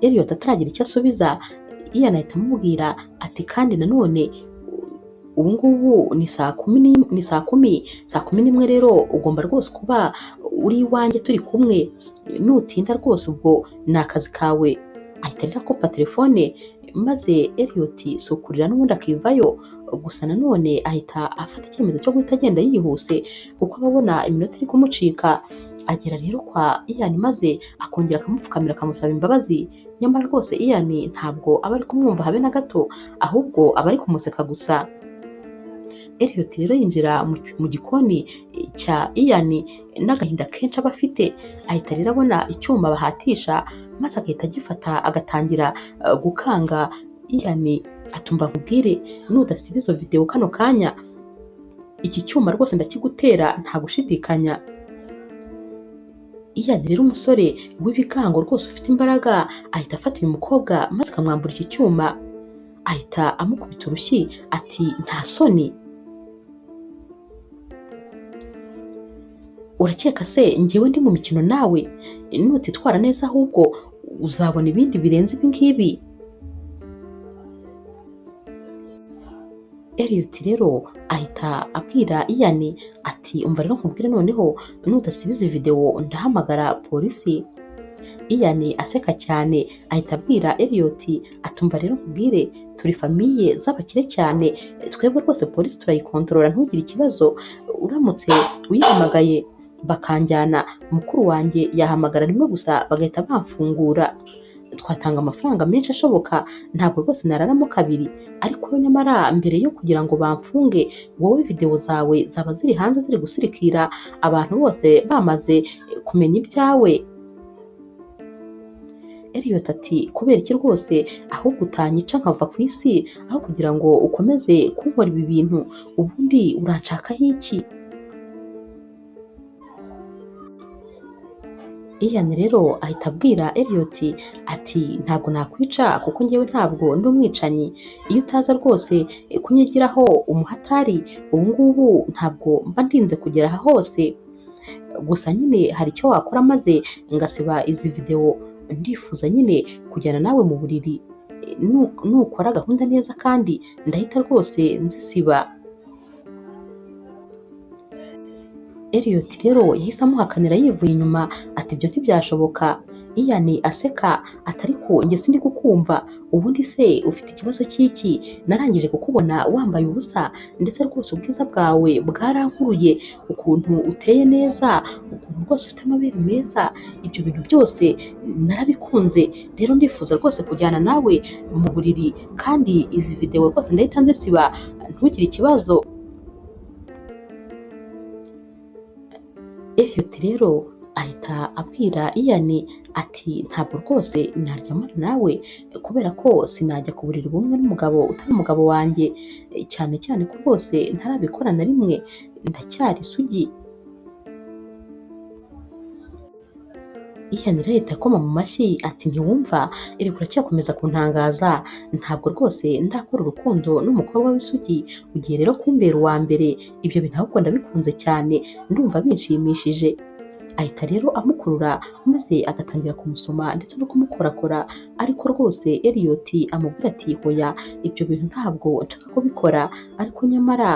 A: Elliot ataragira icyo asubiza, Ian ahita amubwira ati kandi nanone ubu ngubu ni saa 11 rero ugomba rwose kuba uri iwanjye turi kumwe, nutinda rwose ubwo ni akazi kawe. Ahita rero akopa telefone maze Elliot si ukurira n'ubundi akivayo, gusa nanone ahita afata icyemezo cyo guhita agenda yihuse kuko aba abona iminota iri kumucika. Agera rero kwa Ian maze akongera akamupfukamira akamusaba imbabazi, nyamara rwose Ian ntabwo aba ari kumwumva habe na gato, ahubwo aba ari kumuseka gusa. Elliot rero yinjira mu gikoni cya Ian n'agahinda kenshi aba afite, ahita rero abona icyuma bahatisha maze agahita agifata agatangira gukanga Ian atumva nkubwire nudasiba izo videwo kano kanya Iki cyuma rwose ndakigutera nta gushidikanya. Ian rero umusore w'ibigango rwose ufite imbaraga ahita afata uyu mukobwa maze akamwambura iki cyuma, ahita amukubita urushyi ati nta soni, urakeka se njyewe ndi mu mikino nawe? Nutitwara neza ahubwo uzabona ibindi birenze ibi ngibi. Elliot rero ahita abwira Ian ati umva rero nkubwire noneho nudasibiza video ndahamagara polisi. Ian aseka cyane ahita abwira Elliot ati umva rero nkubwire turi famiye z'abakire cyane, twebwe rwose polisi turayikontorora ntugire ikibazo, uramutse uyihamagaye bakanjyana mukuru wanjye yahamagara rimwe gusa bagahita bamfungura, twatanga amafaranga menshi ashoboka, ntabwo rwose nararamo kabiri, ariko nyamara mbere yo kugira ngo bamfunge wowe video zawe zaba ziri hanze ziri gusirikira abantu bose bamaze kumenya ibyawe. Elliot ati kubera iki rwose ahubwo utanyica nkava ku isi aho kugira ngo ukomeze kunkora ibi bintu, ubundi uranshakaho iki? Ian rero ahita abwira Elliot ati ntabwo nakwica kuko njyewe ntabwo ndi umwicanyi, iyo utaza rwose kunyigiraho umuhatari ubu ngubu ntabwo mba ndinze kugera aha hose, gusa nyine hari icyo wakora maze ngasiba izi video, ndifuza nyine kujyana nawe mu buriri, nukora gahunda neza kandi ndahita rwose nzisiba. Elliot rero yahise amuhakanira yivuye inyuma ati ibyo ntibyashoboka. Ian aseka ati ariko njye sindi kukumva, ubundi se ufite ikibazo cy'iki? Narangije kukubona wambaye ubusa ndetse rwose ubwiza bwawe bwarankuruye, ukuntu uteye neza, ukuntu rwose ufite amabere meza, ibyo bintu byose narabikunze, rero ndifuza rwose kujyana nawe mu buriri kandi izi video rwose ndahita nzisiba ntugire ikibazo. Elliot rero ahita abwira Ian ati ntabwo rwose naryamana nawe kubera ko sinajya ku buriri bumwe n'umugabo utari umugabo wanjye, cyane cyane ko rwose ntarabikora na rimwe, ndacyari isugi. Ian rero ahita akoma mu mashyi ati ntiwumva, erega uracyakomeza kuntangaza, ntabwo rwose ndakora urukundo n'umukobwa w'isugi, ugiye rero kumbera uwa mbere, ibyo bintu ahubwo ndabikunze cyane, ndumva binshimishije. Ahita rero amukurura maze agatangira kumusoma ndetse no kumukorakora, ariko rwose Elliot amubwira ati hoya ibyo bintu ntabwo nshaka kubikora, ariko nyamara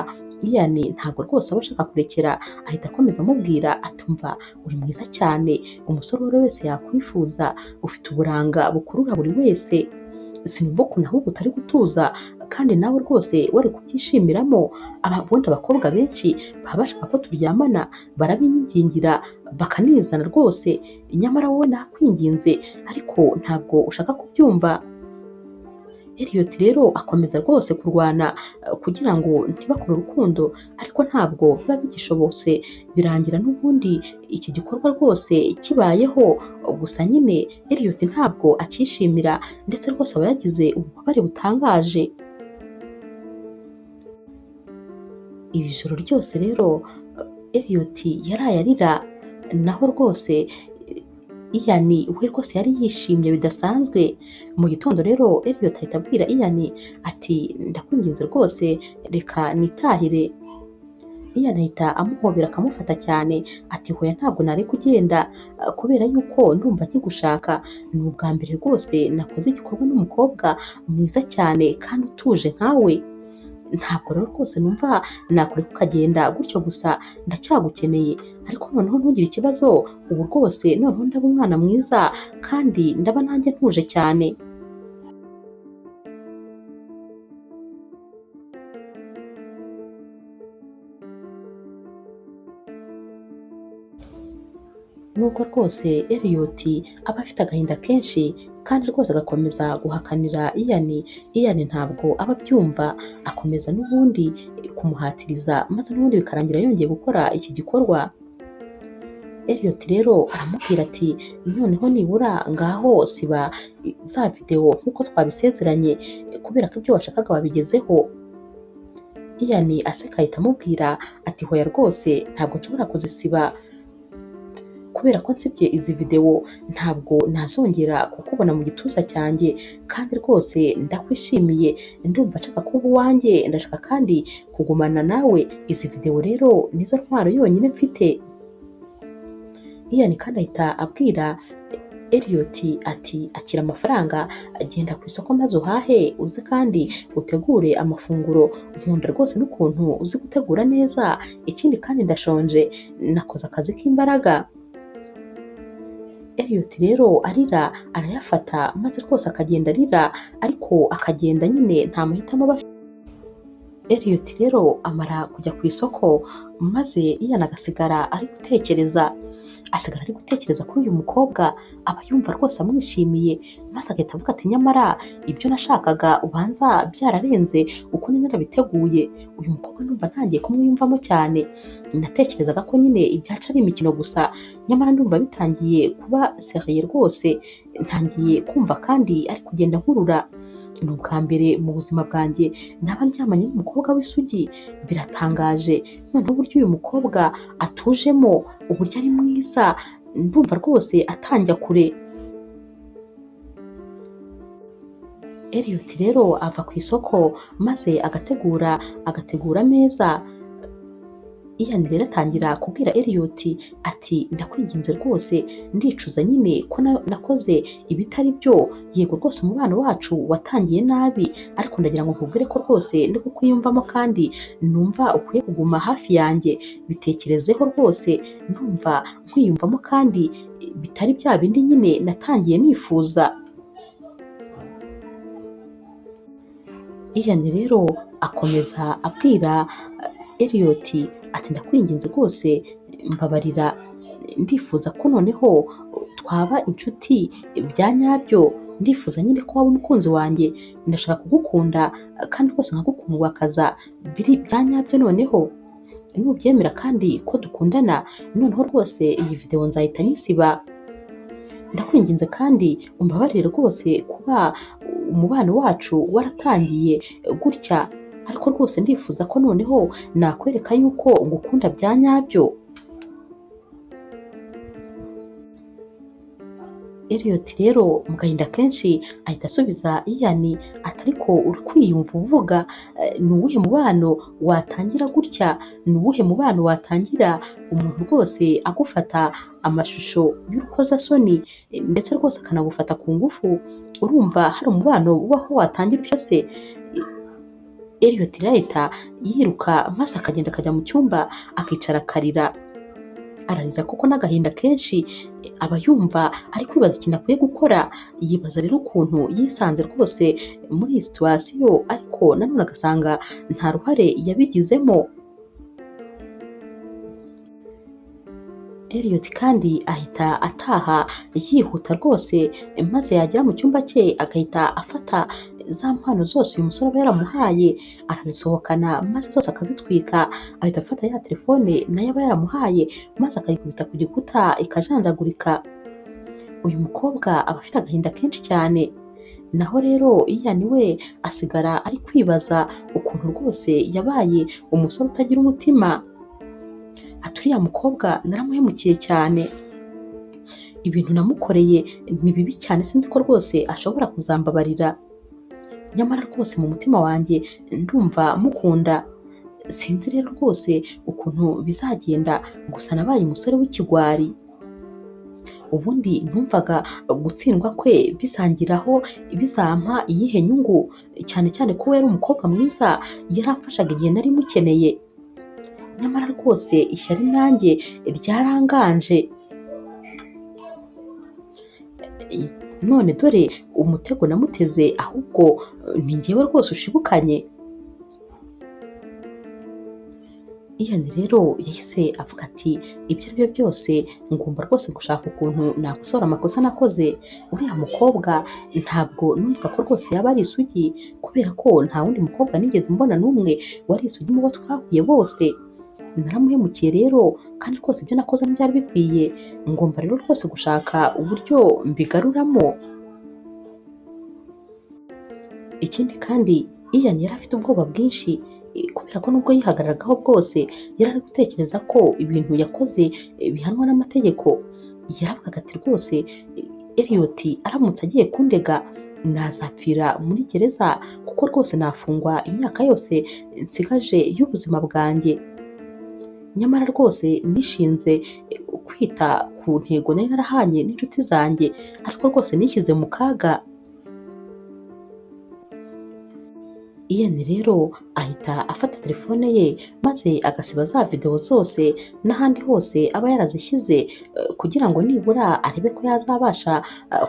A: Ian ntabwo rwose aba ashaka kurekera, ahita akomeza amubwira atumva uri mwiza cyane, umusore uwo ari we wese yakwifuza, ufite uburanga bukurura buri wese, sinumva ukuntu ahubwo utari gutuza kandi nawe rwose wari kubyishimiramo. Ubundi abakobwa benshi baba bashaka ko turyamana barabingingira bakanizana rwose, nyamara wowe nakwinginze ariko ntabwo ushaka kubyumva. Elliot rero akomeza rwose kurwana kugira ngo ntibakore urukundo, ariko ntabwo biba bigishobotse, birangira n'ubundi iki gikorwa rwose kibayeho, gusa nyine Elliot ntabwo akishimira ndetse rwose aba yagize ububabare butangaje. Iri joro ryose rero Elliot yaraye arira, naho rwose Ian we rwose yari yishimye bidasanzwe. Mu gitondo rero Elliot ahita abwira Ian ati ndakwinginze rwose reka nitahire. Ian ahita amuhobera akamufata cyane ati hoya ntabwo nari kugenda kubera yuko ndumva nkigushaka, ni ubwa mbere rwose nakoze igikorwa n'umukobwa mwiza cyane kandi utuje nkawe, ntabwo rero rwose numva nakureka ukagenda gutyo gusa, ndacyagukeneye, ariko noneho ntugire ikibazo, ubu rwose noneho ndaba umwana mwiza kandi ndaba nanjye ntuje cyane. Nubwo rwose Elliot aba afite agahinda kenshi kandi rwose agakomeza guhakanira Ian, Ian ntabwo aba abyumva, akomeza n'ubundi kumuhatiriza maze n'ubundi bikarangira yongeye gukora iki gikorwa. Elliot rero aramubwira ati noneho nibura ngaho siba za video nk'uko twabisezeranye kubera ko ibyo washakaga wabigezeho. Ian aseka ahita amubwira ati hoya rwose ntabwo nshobora kuzisiba, kubera ko nsibye izi videwo ntabwo nazongera kukubona mu gituza cyanjye, kandi rwose ndakwishimiye, ndumva nshaka kuba uwanjye, ndashaka kandi kugumana nawe, izi videwo rero nizo ntwaro yonyine mfite. Ian kandi ahita abwira Elliot ati akira amafaranga, genda ku isoko maze uhahe, uze kandi utegure amafunguro, nkunda rwose n'ukuntu uzi gutegura neza, ikindi kandi ndashonje, nakoze akazi k'imbaraga. Elliot rero arira arayafata maze rwose akagenda arira, ariko akagenda nyine nta mahitamo aba afite. Elliot rero amara kujya ku isoko maze Ian agasigara ari gutekereza, asigara ari gutekereza kuri uyu mukobwa, aba yumva rwose amwishimiye, maze agahita avuga ati nyamara ibyo nashakaga ubanza byararenze uko nari narabiteguye, uyu mukobwa ndumva ntangiye kumwiyumvamo cyane, natekerezaga ko nyine ibyacu ari imikino gusa, nyamara ndumva bitangiye kuba seriye rwose, ntangiye kumva kandi ari kugenda nkurura. Ni ubwa mbere mu buzima bwanjye naba ndyamanye n'umukobwa w'isugi, biratangaje, noneho uburyo uyu mukobwa atujemo, uburyo ari mwiza, ndumva rwose atanjya kure. Elliot rero ava ku isoko maze agategura ameza. Ian rero atangira kubwira Elliot ati ndakwinginze rwose, ndicuza nyine ko nakoze ibitari byo, yego rwose umubano wacu watangiye nabi, ariko ndagira ngo nkubwire ko rwose ndi kukwiyumvamo kandi numva ukwiye kuguma hafi yanjye, bitekerezeho rwose, ndumva nkwiyumvamo kandi bitari bya bindi nyine natangiye nifuza. Ian rero akomeza abwira Elliot ati ndakwinginze rwose mbabarira, ndifuza ko noneho twaba inshuti bya nyabyo, ndifuza nyine ko waba umukunzi wanjye, ndashaka kugukunda kandi rwose nkagukundwakaza biri bya nyabyo, noneho nubyemera kandi ko dukundana, noneho rwose iyi videwo nzahita nyisiba. Ndakwinginze kandi umbabarire rwose kuba umubano wacu waratangiye gutya, ariko rwose ndifuza ko noneho nakwereka yuko ngukunda bya nyabyo. Elliot rero mu gahinda kenshi ahita asubiza Ian ati ariko uri kwiyumva uvuga, ni uwuhe mubano watangira gutya, ni uwuhe mubano watangira umuntu rwose agufata amashusho y'urukozasoni ndetse rwose akanagufata ku ngufu, urumva hari umubano ubaho watangira utyo se? Elliot rero ahita yiruka maze akagenda akajya mu cyumba akicara akarira, ararira kuko n'agahinda kenshi aba yumva ari kwibaza ikintu akwiye gukora, yibaza rero ukuntu yisanze rwose muri iyi situwasiyo, ariko nanone agasanga nta ruhare yabigizemo. Elliot kandi ahita ataha yihuta rwose, maze yagera mu cyumba cye agahita afata za mpano zose uyu musore aba yaramuhaye arazisohokana maze zose akazitwika, ahita afata ya telefone nayo aba yaramuhaye maze akayikubita ku gikuta ikajanjagurika. Uyu mukobwa aba afite agahinda kenshi cyane, naho rero Ian we asigara ari kwibaza ukuntu rwose yabaye umusore utagira umutima. Ati uriya mukobwa naramuhemukiye cyane, ibintu namukoreye ni bibi cyane, sinzi ko rwose ashobora kuzambabarira, nyamara rwose mu mutima wanjye ndumva mukunda, sinzi rero rwose ukuntu bizagenda, gusa nabaye umusore w'ikigwari. Ubundi numvaga gutsindwa kwe bizangiraho bizampa iyihe nyungu, cyane cyane ko we yari umukobwa mwiza, yaramfashaga igihe nari mukeneye, nyamara rwose ishyari nanjye ryaranganje. None dore umutego namuteze, ahubwo ni njyewe rwose ushibukanye. Ian rero yahise avuga ati ibyo ari byo byose ngomba rwose gushaka ukuntu nakosora amakosa nakoze, uriya mukobwa ntabwo numvaga ko rwose yaba ari isugi, kubera ko nta wundi mukobwa nigeze mbona n'umwe wari isugi mu bo twahuye bose, naramuhemukiye rero kandi rwose ibyo nakoze ntibyari bikwiye, ngomba rero rwose gushaka uburyo mbigaruramo. Ikindi kandi Ian yari afite ubwoba bwinshi, Kubera ko nubwo yihagararagaho bwose yari ari gutekereza ko ibintu yakoze bihanwa n'amategeko. Yaravugaga ati rwose Elliot aramutse agiye kundega nazapfira muri gereza, kuko rwose nafungwa imyaka yose nsigaje y'ubuzima bwanjye. Nyamara rwose nishinze kwita ku ntego nari narahanye n'inshuti zanjye, ariko rwose nishyize mu kaga. Ian rero ahita afata telefone ye maze agasiba za videwo zose n'ahandi hose aba yarazishyize, kugira ngo nibura arebe ko yazabasha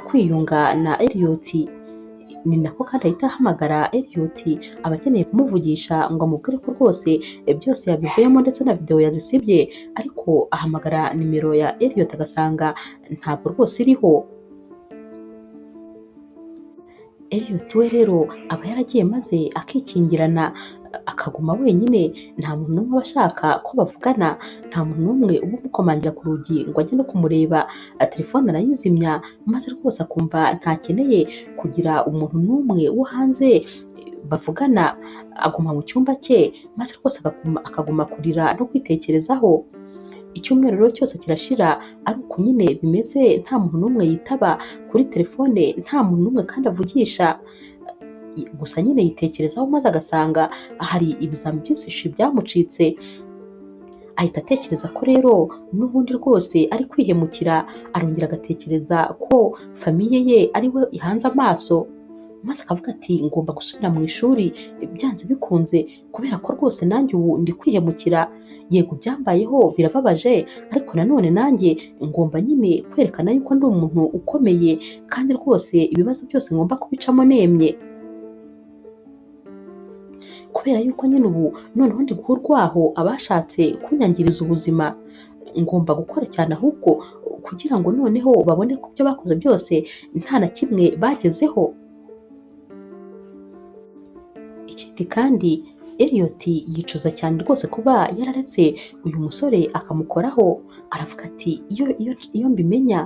A: kwiyunga na Elliot. Ni nako kandi ahita ahamagara Elliot, aba akeneye kumuvugisha ngo amubwire ko rwose byose yabivuyemo ndetse na videwo yazisibye, ariko ahamagara nimero ya Elliot agasanga ntabwo rwose iriho. Elliot we rero aba yaragiye maze akikingirana akaguma wenyine, nta muntu n'umwe aba ashaka ko bavugana, nta muntu n'umwe uba umukomangira ku rugi ngo ajye no kumureba, telefone arayizimya maze rwose akumva ntakeneye kugira umuntu n'umwe wo hanze bavugana, aguma mu cyumba cye maze rwose akaguma kurira no kwitekerezaho. Icyumweru rero cyose kirashira ari uko nyine bimeze, nta muntu n'umwe yitaba kuri telefone, nta muntu n'umwe kandi avugisha, gusa nyine yitekerezaho maze agasanga hari ibizami byinshi byamucitse. Ahita atekereza ko rero n'ubundi rwose ari kwihemukira, arongera agatekereza ko famiye ye ari we ihanze amaso, maze akavuga ati ngomba gusubira mu ishuri byanze bikunze, kubera ko rwose nanjye ubu ndi kwihemukira. Yego byambayeho birababaje, ariko nanone nanjye ngomba nyine kwerekana yuko ndi umuntu ukomeye, kandi rwose ibibazo byose ngomba kubicamo nemye. Kubera yuko nyine ubu noneho ndi guha urwaho abashatse kunyangiriza ubuzima, ngomba gukora cyane ahubwo kugira ngo noneho babone ko ibyo bakoze byose nta na kimwe bagezeho. Ikindi kandi Elliot yicuza cyane rwose kuba yararetse uyu musore akamukoraho, aravuga ati iyo mbimenya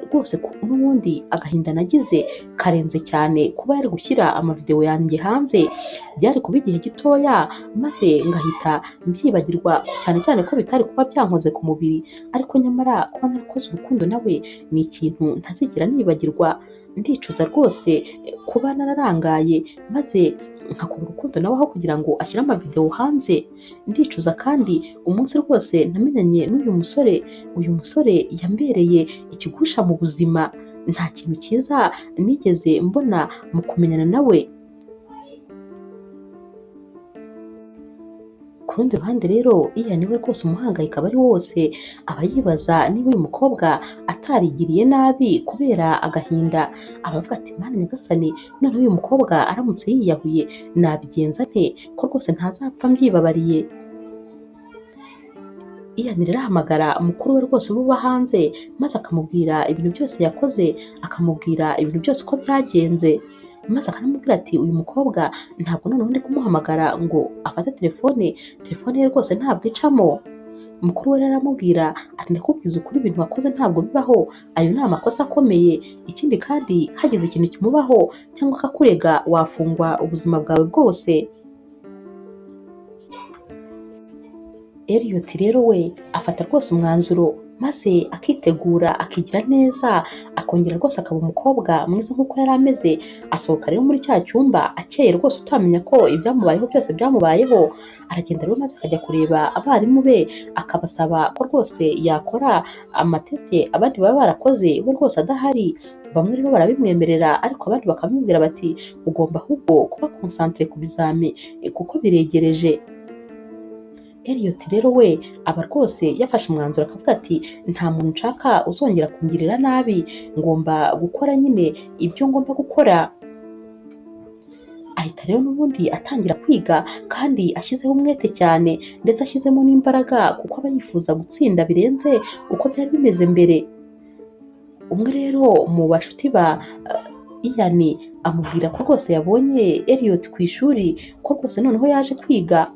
A: rwose n'ubundi agahinda nagize karenze cyane kuba yari gushyira amavidewo yanjye hanze, byari kuba igihe gitoya maze ngahita mbyibagirwa, cyane cyane ko bitari kuba byankoze ku mubiri, ariko nyamara kuba narakoze urukundo nawe ni ikintu ntazigera nibagirwa. Ndicuza rwose kuba nararangaye maze nkakora urukundo nawe aho kugira ngo ashyire amavidewo hanze. Ndicuza kandi umunsi rwose namenyanye n'uyu musore, uyu musore yambereye ikigusha mu buzima, nta kintu cyiza nigeze mbona mu kumenyana nawe. Ku rundi ruhande rero Ian we rwose umuhangayiko aba ari wose, aba yibaza niba uyu mukobwa atarigiriye nabi kubera agahinda, aba avuga ati Mana nyagasani, noneho uyu mukobwa aramutse yiyahuye nabigenza nte ko rwose ntazapfa mbyibabariye. Ian rero ahamagara mukuru we rwose uba hanze, maze akamubwira ibintu byose yakoze, akamubwira ibintu byose uko byagenze, maze akanamubwira ati uyu mukobwa ntabwo noneho ndi kumuhamagara ngo afate telefone, telefone ye rwose ntabwo icamo. Mukuru we rero aramubwira ati ndakubwiza ukuri ibintu wakoze ntabwo bibaho, ayo ni amakosa akomeye, ikindi kandi hagize ikintu kimubaho cyangwa akakurega wafungwa ubuzima bwawe bwose. Elliot rero we afata rwose umwanzuro maze akitegura akigira neza, akongera rwose akaba umukobwa mwiza nk'uko yari ameze. Asohoka rero muri cya cyumba akeye rwose utamenya ko ibyamubayeho byose byamubayeho. Aragenda rero maze akajya kureba abarimu be, akabasaba ko rwose yakora amatesite abandi baba barakoze we rwose adahari. Bamwe rero barabimwemerera, ariko abandi bakamubwira bati ugomba ahubwo kuba konsantere ku bizami kuko biregereje. Elliot rero we aba rwose yafashe umwanzuro akavuga ati nta muntu nshaka uzongera kungirira nabi, ngomba gukora nyine ibyo ngomba gukora. Ahita rero n'ubundi atangira kwiga kandi ashyizeho umwete cyane ndetse ashyizemo n'imbaraga, kuko aba yifuza gutsinda birenze uko byari bimeze mbere. Umwe rero mu bashuti ba Ian amubwira ko rwose yabonye Elliot ku ishuri, ko rwose noneho yaje kwiga.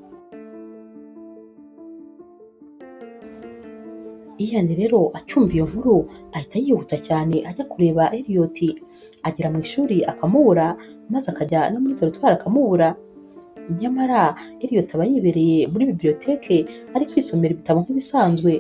A: Ian rero acyumva iyo nkuru ahita yihuta cyane ajya kureba Elliot, agera mu ishuri akamubura, maze akajya no muri dortoir akamubura. Nyamara Elliot aba yibereye muri bibliothèque ari kwisomera ibitabo nk'ibisanzwe.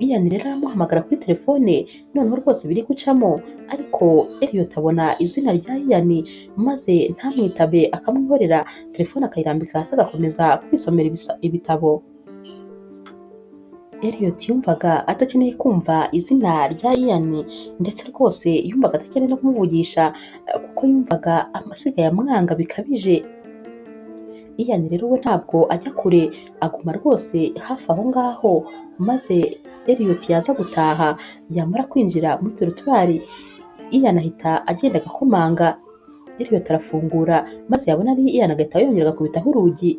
A: Ian rero aramuhamagara kuri telefone, noneho rwose biri gucamo, ariko Elliot abona izina rya Ian maze ntamwitabe, akamwihorera, telefone akayirambika hasi agakomeza kwisomera ibitabo. Elliot yumvaga adakeneye kumva izina rya Ian, ndetse rwose yumvaga adakeneye no kumuvugisha kuko yumvaga amasigaye amwanga bikabije. Ian rero we ntabwo ajya kure, aguma rwose hafi aho ngaho, maze Elliot yaza gutaha, yamara kwinjira muri dortoir, Ian ahita agenda agakomanga. Elliot arafungura, maze yabona ari Ian agahita yongera agakubitaho urugi.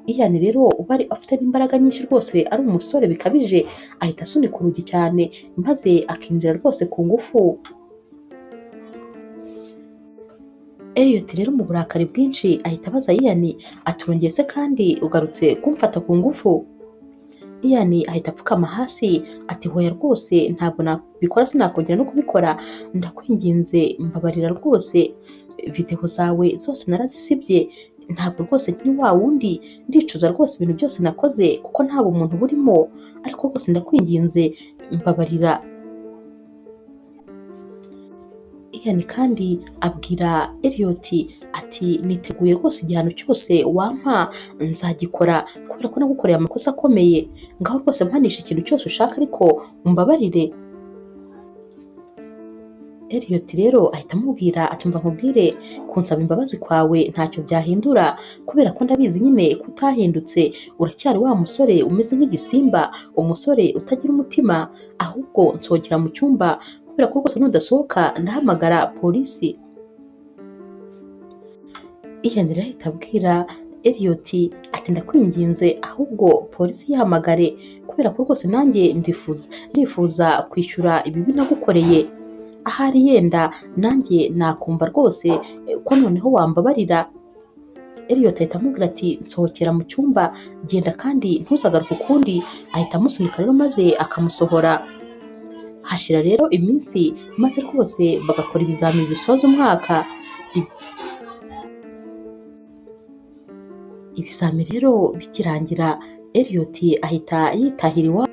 A: Ian rero uba ari afite n'imbaraga nyinshi rwose, ari umusore bikabije, ahita asunika urugi cyane maze akinjira rwose ku ngufu. Elliot rero mu burakari bwinshi ahita abaza Ian ati urongeye se kandi ugarutse kumfata ku ngufu? Ian ahita apfukama hasi ati hoya rwose ntabwo nabikora, sinakongera no kubikora, ndakwinginze mbabarira rwose, videwo zawe zose narazisibye, ntabwo rwose nkiri wa wundi, ndicuza rwose ibintu byose nakoze kuko nta bumuntu burimo, ariko rwose ndakwinginze mbabarira. Ian kandi abwira Elliot ati niteguye rwose igihano cyose wampa nzagikora kubera ko nagukoreye amakosa akomeye, ngaho rwose mpanisha ikintu cyose ushaka ariko umbabarire. Elliot rero ahita amubwira ati umva nkubwire, kunsaba imbabazi kwawe ntacyo byahindura kubera ko ndabizi nyine ko utahindutse, uracyari wa musore umeze nk'igisimba, umusore utagira umutima, ahubwo nsohokera mu cyumba kubera ko rwose nudasohoka ndahamagara polisi. Ian rero ahita abwira Elliot ati ndakwinginze ahubwo polisi yihamagare kubera ko rwose nanjye ndifuza kwishyura ibibi nagukoreye, ahari yenda nanjye nakumva rwose ko noneho wambabarira. Elliot ahita amubwira ati nsohokera mu cyumba, genda kandi ntuzagaruke ukundi. Ahita amusunika rero maze akamusohora. Hashira rero iminsi maze rwose bagakora ibizamini bisoza umwaka. Ibizami rero bikirangira Elliot ahita yitahira iwabo.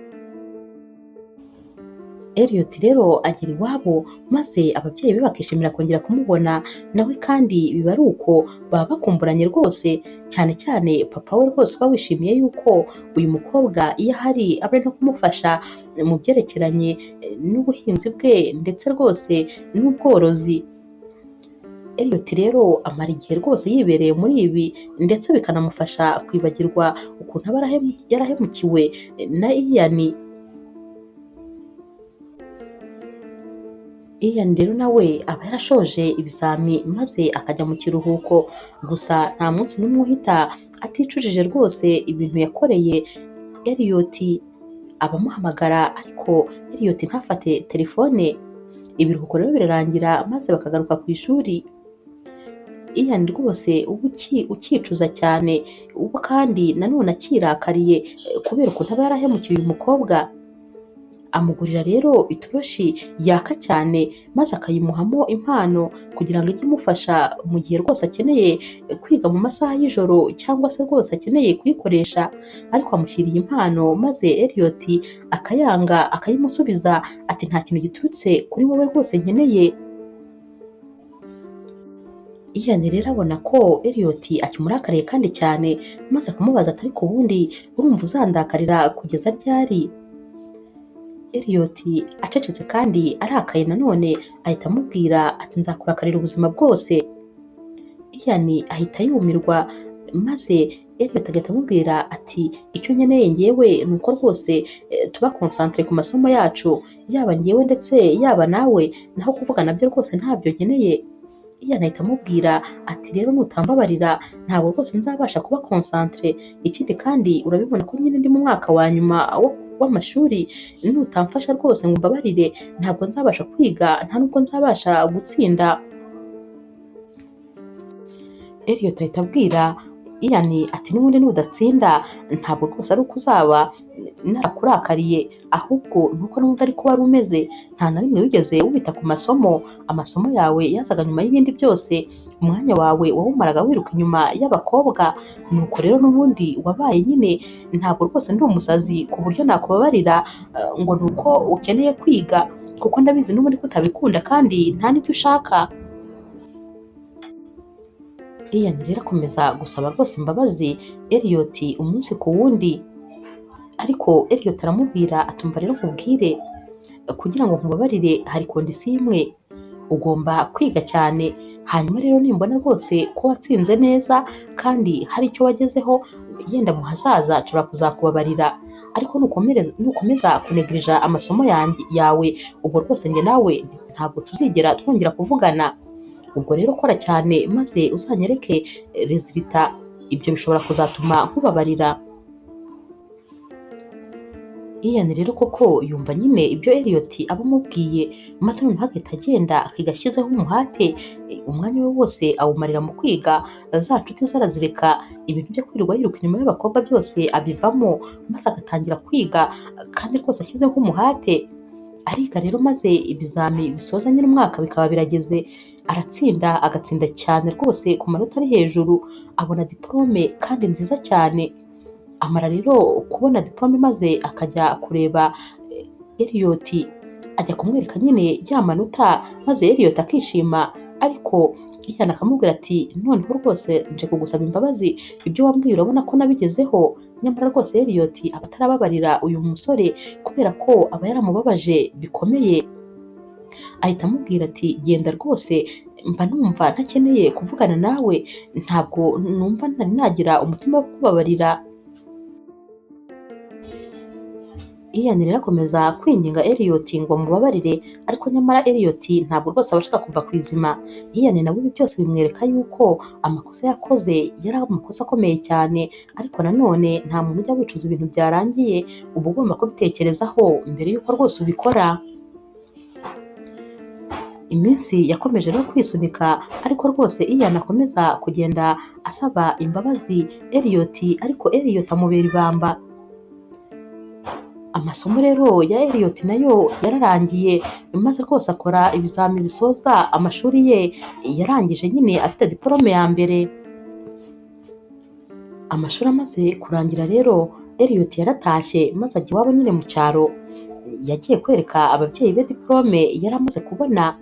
A: Elliot rero agera iwabo maze ababyeyi be bakishimira kongera kumubona, nawe kandi biba ari uko baba bakumburanye rwose, cyane cyane papa we rwose uba wishimiye yuko uyu mukobwa iyo ahari aba ari no kumufasha mu byerekeranye n'ubuhinzi bwe ndetse rwose n'ubworozi. Elliot rero amara igihe rwose yibereye muri ibi ndetse bikanamufasha kwibagirwa ukuntu aba yarahemukiwe na Ian. Ian rero nawe aba yarashoje ibizami maze akajya mu kiruhuko, gusa nta munsi n'umwe uhita aticujije rwose ibintu yakoreye Elliot. Abamuhamagara ariko Elliot ntafate telefone. Ibiruhuko rero birarangira maze bakagaruka ku ishuri. Ian rwose uba ukicuza cyane, uba kandi nanone akirakariye kubera ukuntu aba yarahemukiye uyu mukobwa. Amugurira rero itoroshi yaka cyane maze akayimuhamo impano kugira ngo ijye imufasha mu gihe rwose akeneye kwiga mu masaha y'ijoro cyangwa se rwose akeneye kuyikoresha, ariko amushyiriye impano maze Elliot akayanga akayimusubiza ati nta kintu giturutse kuri wowe rwose nkeneye. Ian rero abona ko Elliot akimurakariye kandi cyane, maze akamubaza ati ariko ubundi urumva uzandakarira kugeza ryari? Elliot acecetse kandi arakaye nanone ahita amubwira ati nzakurakarira ubuzima bwose. Ian ahita yumirwa maze Elliot agahita amubwira ati icyo nkeneye ngewe ni uko rwose tuba concentré ku masomo yacu, yaba ngewe ndetse yaba nawe, naho kuvuga nabyo rwose ntabyo nkeneye. Ian ahita amubwira ati rero nutambabarira ntabwo rwose nzabasha kuba concentré, ikindi kandi urabibona ko nyine ndi mu mwaka wa nyuma w'amashuri, nutamfasha rwose ngo umbabarire ntabwo nzabasha kwiga, nta nubwo nzabasha gutsinda. Elliot ahita abwira Ian ati n'ubundi nudatsinda ntabwo rwose ari uko uzaba narakurakariye, ahubwo nuko n'ubundi ariko wari umeze, nta na rimwe wigeze wita ku masomo, amasomo yawe yazaga nyuma y'ibindi byose, umwanya wawe wawumaraga wiruka inyuma y'abakobwa, nuko rero n'ubundi wabaye nyine, ntabwo rwose ndi umusazi ku buryo nakubabarira ngo nuko ukeneye kwiga, kuko ndabizi n'ubundi ko utabikunda kandi nta n'ibyo ushaka. Ian rero akomeza gusaba rwose imbabazi Elliot umunsi ku wundi, ariko Elliot aramubwira atumva rero nkubwire, kugira ngo nkubabarire hari kondisiyo imwe, ugomba kwiga cyane, hanyuma rero nimbona rwose ko watsinze neza kandi hari icyo wagezeho, yenda mu hazaza nshobora kuzakubabarira, ariko nukomeza kunegirija amasomo yawe, ubwo rwose njye nawe ntabwo tuzigera twongera kuvugana. Ubwo rero kora cyane maze uzanyereke rezilita, ibyo bishobora kuzatuma nkubabarira. Ian rero koko yumva nyine ibyo Elliot aba amubwiye, maze noneho agahita agenda akiga ashyizeho umuhate, umwanya we wose awumarira mu kwiga, za nshuti ze arazireka, ibintu byo kwirirwa yiruka inyuma y'abakobwa byose abivamo, maze agatangira kwiga kandi rwose ashyizeho umuhate. Ariga rero maze ibizami bisoza nyine umwaka bikaba birageze, aratsinda agatsinda cyane rwose ku manota ari hejuru, abona diporome kandi nziza cyane. Amara rero kubona diporome maze akajya kureba Elliot, ajya kumwereka nyine ya manota, maze Elliot akishima, ariko Ian akamubwira ati noneho rwose nje kugusaba imbabazi, ibyo wambwiye urabona ko nabigezeho. Nyamara rwose Elliot aba atarababarira uyu musore kubera ko aba yaramubabaje bikomeye. Ahita amubwira ati genda rwose, mba numva ntakeneye kuvugana nawe, ntabwo numva ntari nagira umutima wo kubabarira. Ian rero akomeza kwinginga Elliot ngo amubabarire, ariko nyamara Elliot ntabwo rwose aba ashaka kuva ku izima. Ian nawe ibi byose bimwereka yuko amakosa yakoze yari amakosa akomeye cyane, ariko nanone nta muntu ujya wicuza ibintu byarangiye, uba ugomba kubitekerezaho mbere y'uko rwose ubikora. Iminsi yakomeje no kwisunika, ariko rwose Ian akomeza kugenda asaba imbabazi Elliot, ariko Elliot amubera ibamba. Amasomo rero ya Elliot nayo yararangiye, maze rwose akora ibizami bisoza amashuri ye, yarangije nyine afite diporome ya mbere. Amashuri amaze kurangira rero Elliot yaratashye maze ajya iwabo nyine mu cyaro. Yagiye kwereka ababyeyi be diporome yari amaze kubona,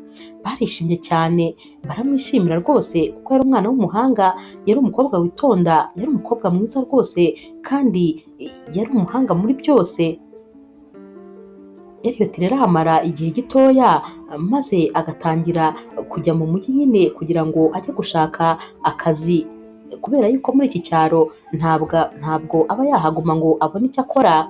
A: barishimye cyane, baramwishimira rwose kuko yari umwana w'umuhanga, yari umukobwa witonda, yari umukobwa mwiza rwose kandi yari umuhanga muri byose. Elliot rero ahamara igihe gitoya maze agatangira kujya mu mujyi nyine kugira ngo ajye gushaka akazi, kubera yuko muri iki cyaro ntabwo aba yahaguma ngo abone icyo akora.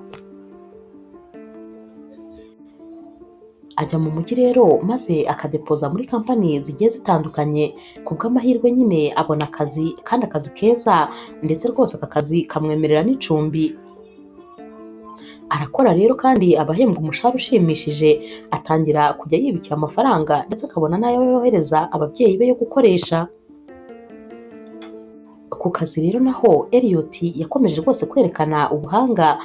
A: Ajya mu mujyi rero maze akadepoza muri kampani zigiye zitandukanye, ku bw'amahirwe nyine abona akazi kandi akazi keza, ndetse rwose aka kazi kamwemerera n'icumbi. Arakora rero kandi aba ahembwa umushahara ushimishije, atangira kujya yibikira amafaranga ndetse akabona n'ayo yohereza ababyeyi be yo gukoresha. Ku kazi rero naho Elliot yakomeje rwose kwerekana ubuhanga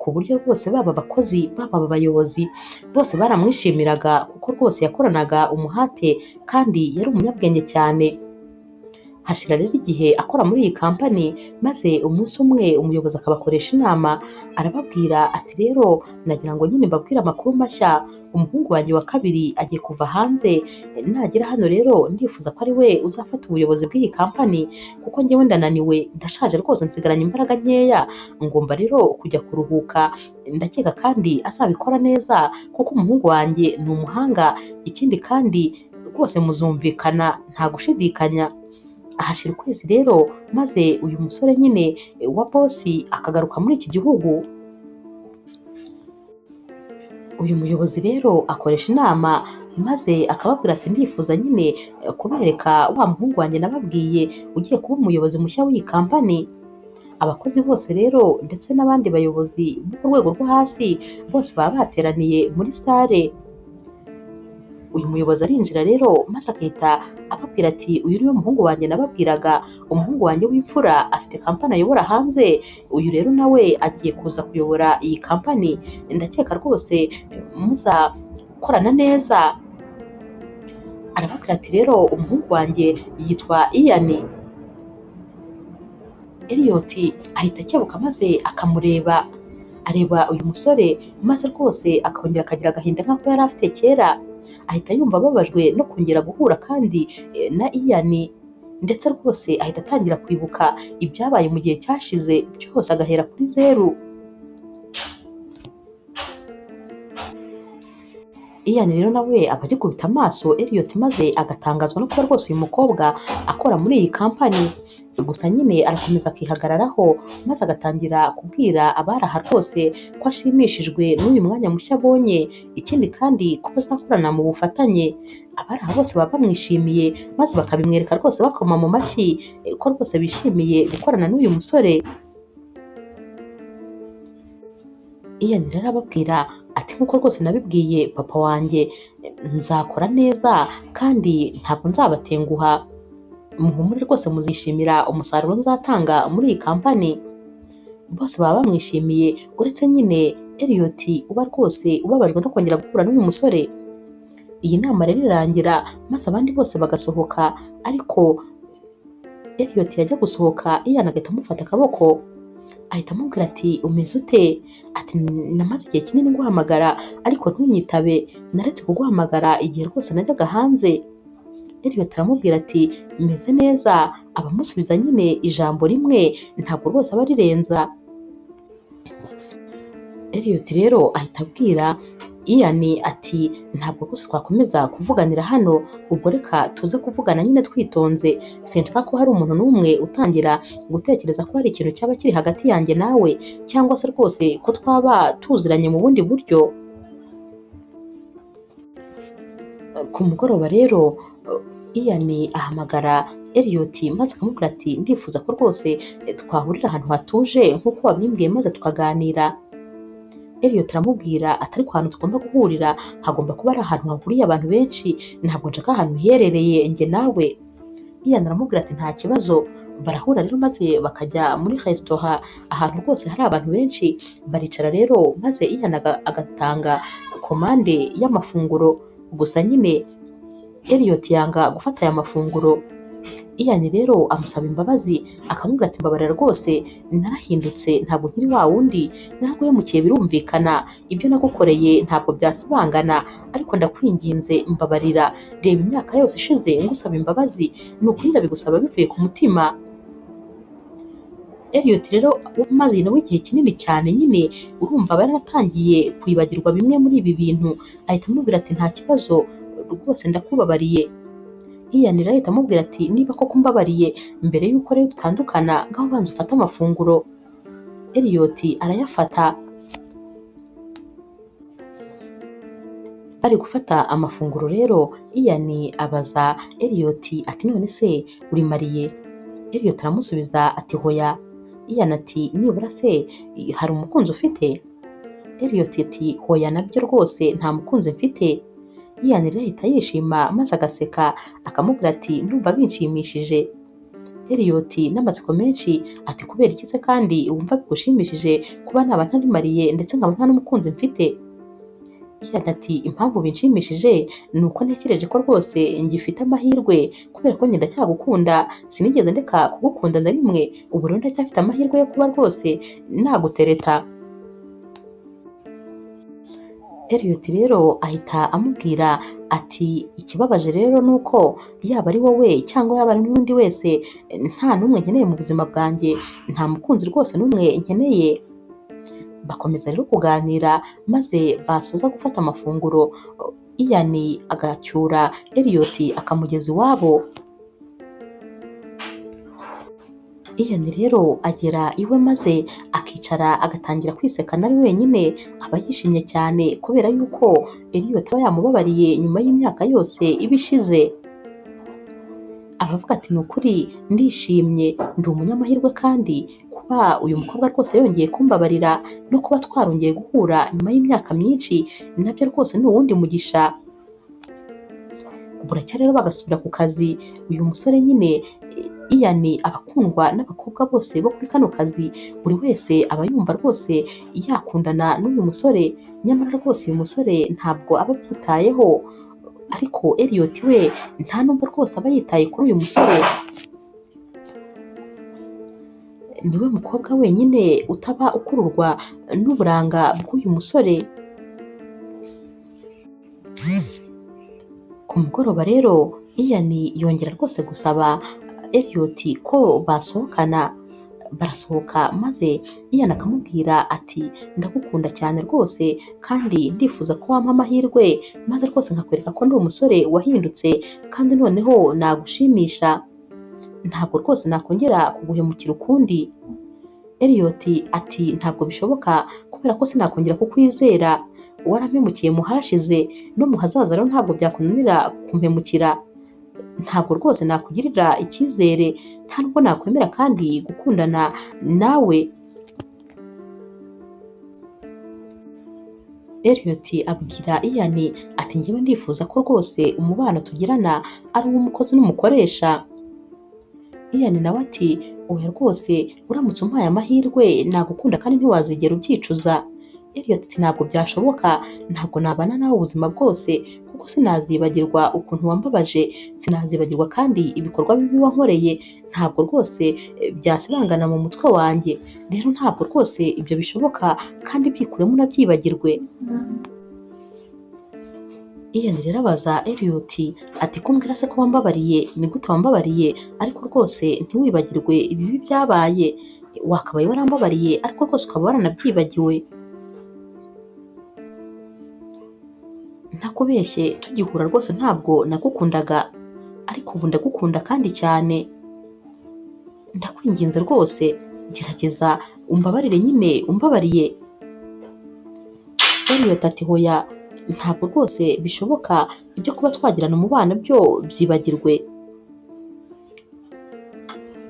A: ku buryo rwose baba abakozi baba abayobozi bose baramwishimiraga, kuko rwose yakoranaga umuhate kandi yari umunyabwenge cyane. Hashira rero igihe akora muri iyi kampani, maze umunsi umwe umuyobozi akabakoresha inama, arababwira ati rero nagira ngo nyine mbabwire amakuru mashya, umuhungu wanjye wa kabiri agiye kuva hanze, nagera hano rero ndifuza ko ari we uzafata ubuyobozi bw'iyi kampani, kuko njyewe ndananiwe, ndashaje rwose nsigaranye imbaraga nkeya, ngomba rero kujya kuruhuka, ndakeka kandi azabikora neza kuko umuhungu wanjye ni umuhanga, ikindi kandi rwose muzumvikana nta gushidikanya. Ahashyira ukwezi rero maze uyu musore nyine wa bosi akagaruka muri iki gihugu. Uyu muyobozi rero akoresha inama maze akababwira ati ndifuza nyine kubereka wa muhungu wanjye nababwiye ugiye kuba umuyobozi mushya w'iyi kampani. Abakozi bose rero ndetse n'abandi bayobozi bo ku rwego rwo hasi bose baba bateraniye muri sale. Uyu muyobozi arinjira rero maze agahita ababwira ati uyu niwe muhungu wanjye nababwiraga, umuhungu wanjye w'imfura afite kampani ayobora hanze, uyu rero nawe agiye kuza kuyobora iyi kampani, ndakeka rwose muzakorana neza. Arababwira ati rero umuhungu wanjye yitwa Ian. Elliot ahita akebuka maze akamureba, areba uyu musore maze rwose akongera akagira agahinda nk'ako yari afite kera. Ahita yumva ababajwe no kongera guhura kandi na Ian, ndetse rwose ahita atangira kwibuka ibyabaye mu gihe cyashize byose agahera kuri zeru. Ian rero nawe aba agikubita amaso Elliot maze agatangazwa no kuba rwose uyu mukobwa akora muri iyi kampani. Gusa nyine arakomeza akihagararaho maze agatangira kubwira abari aha rwose ko ashimishijwe n'uyu mwanya mushya abonye, ikindi kandi ko bazakorana mu bufatanye. Abari aha bose baba bamwishimiye maze bakabimwereka rwose bakoma mu mashyi ko rwose bishimiye gukorana n'uyu musore. Ian rero arababwira ati nk'uko rwose nabibwiye papa wanjye, nzakora neza kandi ntabwo nzabatenguha, muhumure rwose muzishimira umusaruro nzatanga muri iyi kampani. Bose baba bamwishimiye uretse nyine Elliot uba rwose ubabajwe no kongera guhura n'uyu musore. Iyi nama rero irangira maze abandi bose bagasohoka, ariko Elliot yajya gusohoka Ian agahita amufata akaboko, ahita amubwira ati umeze ute? Ati namaze igihe kinini nguhamagara ariko ntunyitabe, naretse kuguhamagara igihe rwose najyaga hanze. Elliot aramubwira ati meze neza, abamusubiza nyine ijambo rimwe ntabwo rwose aba arirenza. Elliot rero ahita abwira Ian ati ntabwo rwose twakomeza kuvuganira hano, ubwo reka tuze kuvugana nyine twitonze, sinshaka ko hari umuntu n'umwe utangira gutekereza ko hari ikintu cyaba kiri hagati yanjye nawe, cyangwa se rwose ko twaba tuziranye mu bundi buryo. Ku mugoroba rero Ian ahamagara Elliot maze akamubwira ati ndifuza ko rwose twahurira ahantu hatuje nk'uko wabimbwiye maze tukaganira. Elliot aramubwira ati ariko ahantu tugomba guhurira hagomba kuba ari ahantu hahuriye abantu benshi, ntabwo nshaka ahantu hiherereye njye nawe. Ian aramubwira ati nta kibazo. Barahura rero maze bakajya muri resitora ahantu rwose hari abantu benshi, baricara rero maze Ian agatanga komande y'amafunguro, gusa nyine Elliot yanga gufata aya mafunguro. Ian rero amusaba imbabazi akamubwira ati mbabarira rwose narahindutse ntabwo nkiri wa wundi, naraguhemukiye birumvikana, ibyo nagukoreye ntabwo byasibangana, ariko ndakwinginze mbabarira, reba imyaka yose ishize ngusaba imbabazi, ni ukuri ndabigusaba bivuye ku mutima. Elliot rero umaze nawe igihe kinini cyane nyine urumva aba yaratangiye kwibagirwa bimwe muri ibi bintu, ahita amubwira ati nta kibazo rwose ndakubabariye. Ian rero ahita amubwira ati niba koko umbabariye mbere y'uko rero dutandukana ngaho banza ufate amafunguro. Elliot arayafata. Bari gufata amafunguro rero Ian abaza Elliot ati none se uri mariye? Elliot aramusubiza ati hoya. Ian ati nibura se hari umukunzi ufite? Elliot ati hoya nabyo rwose nta mukunzi mfite. Ian rero ahita yishima maze agaseka akamubwira ati ndumva binshimishije. Elliot n'amatsiko menshi ati kubera iki se kandi wumva bigushimishije kuba naba ntarimariye ndetse nkaba nta n'umukunzi mfite? Ian ati impamvu binshimishije ni uko ntekereje ko rwose ngifite amahirwe kubera ko njye ndacyagukunda, sinigeze ndeka kugukunda na rimwe, ubu rero ndacyafite amahirwe yo kuba rwose nagutereta. Elliot rero ahita amubwira ati ikibabaje rero ni uko yaba ari wowe cyangwa yaba ari n'undi wese nta n'umwe nkeneye mu buzima bwanjye, nta mukunzi rwose n'umwe nkeneye. Bakomeza rero kuganira maze basoza gufata amafunguro, Ian agacyura Elliot akamugeza iwabo. Ian rero agera iwe maze akicara agatangira kwisekana ari wenyine, aba yishimye cyane kubera yuko Elliot aba yamubabariye nyuma y'imyaka yose iba ishize. Abavuga ati ni ukuri ndishimye, ndi umunyamahirwe kandi kuba uyu mukobwa rwose yongeye kumbabarira no kuba twarongeye guhura nyuma y'imyaka myinshi nabyo rwose ni uwundi mugisha. Buracya rero bagasubira ku kazi. Uyu musore nyine Ian aba akundwa n'abakobwa bose bo kuri kano kazi, buri wese aba yumva rwose yakundana n'uyu musore, nyamara rwose uyu musore ntabwo aba abyitayeho. Ariko Elliot we nta nubwo rwose aba yitaye kuri uyu musore. Niwe mukobwa wenyine utaba ukururwa n'uburanga bw'uyu musore. Ku mugoroba rero Ian yongera rwose gusaba Elliot ko basohokana. Barasohoka maze Ian akamubwira ati ndagukunda cyane rwose kandi ndifuza ko wampa amahirwe maze rwose nkakwereka ko ndi umusore wahindutse kandi noneho nagushimisha, ntabwo rwose nakongera kuguhemukira ukundi. Elliot ati ntabwo bishoboka kubera ko sinakongera kukwizera, warampemukiye mu hashize no mu hazaza rero ntabwo byakunanira kumpemukira, ntabwo rwose nakugirira icyizere, nta nubwo nakwemera kandi gukundana nawe. Elliot abwira Ian ati njyewe ndifuza ko rwose umubano tugirana ari uw'umukozi n'umukoresha. Ian nawe ati oya rwose uramutse umpaye amahirwe nagukunda kandi ntiwazigera ubyicuza. Elliot ati ntabwo byashoboka, ntabwo nabana nawe ubuzima bwose kuko sinazibagirwa ukuntu wambabaje, sinazibagirwa kandi ibikorwa bibi wankoreye, ntabwo rwose byasibangana mu mutwe wanjye, rero ntabwo rwose ibyo bishoboka kandi byikuremo unabyibagirwe. Ian rero abaza Elliot ati kumbwira se ko wambabariye, ni gute wambabariye ariko rwose ntiwibagirwe ibibi byabaye, wakabaye warambabariye ariko rwose ukaba waranabyibagiwe. Ntakubeshye tugihura rwose ntabwo nagukundaga, ariko ubu ndagukunda kandi cyane, ndakwinginze rwose gerageza umbabarire nyine umbabariye. Elliot ati hoya ntabwo rwose bishoboka, ibyo kuba twagirana umubano byo byibagirwe.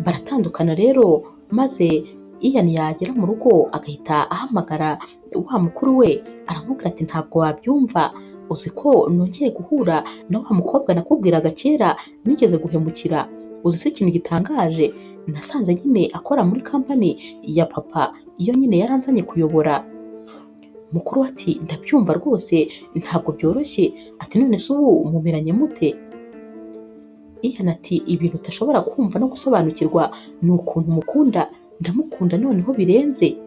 A: Baratandukana rero maze Ian yagera mu rugo agahita ahamagara wa mukuru we aramubwira ati ntabwo wabyumva, uzi ko nongeye guhura na wa mukobwa nakubwiraga kera nigeze guhemukira, uzi se ikintu gitangaje, nasanze nyine akora muri kampani ya papa iyo nyine yaranzanye kuyobora. Mukuru ati ndabyumva rwose ntabwo byoroshye, ati none se ubu mumeranye mute? Ian ati ibintu utashobora kumva no gusobanukirwa ni ukuntu mukunda, ndamukunda noneho birenze,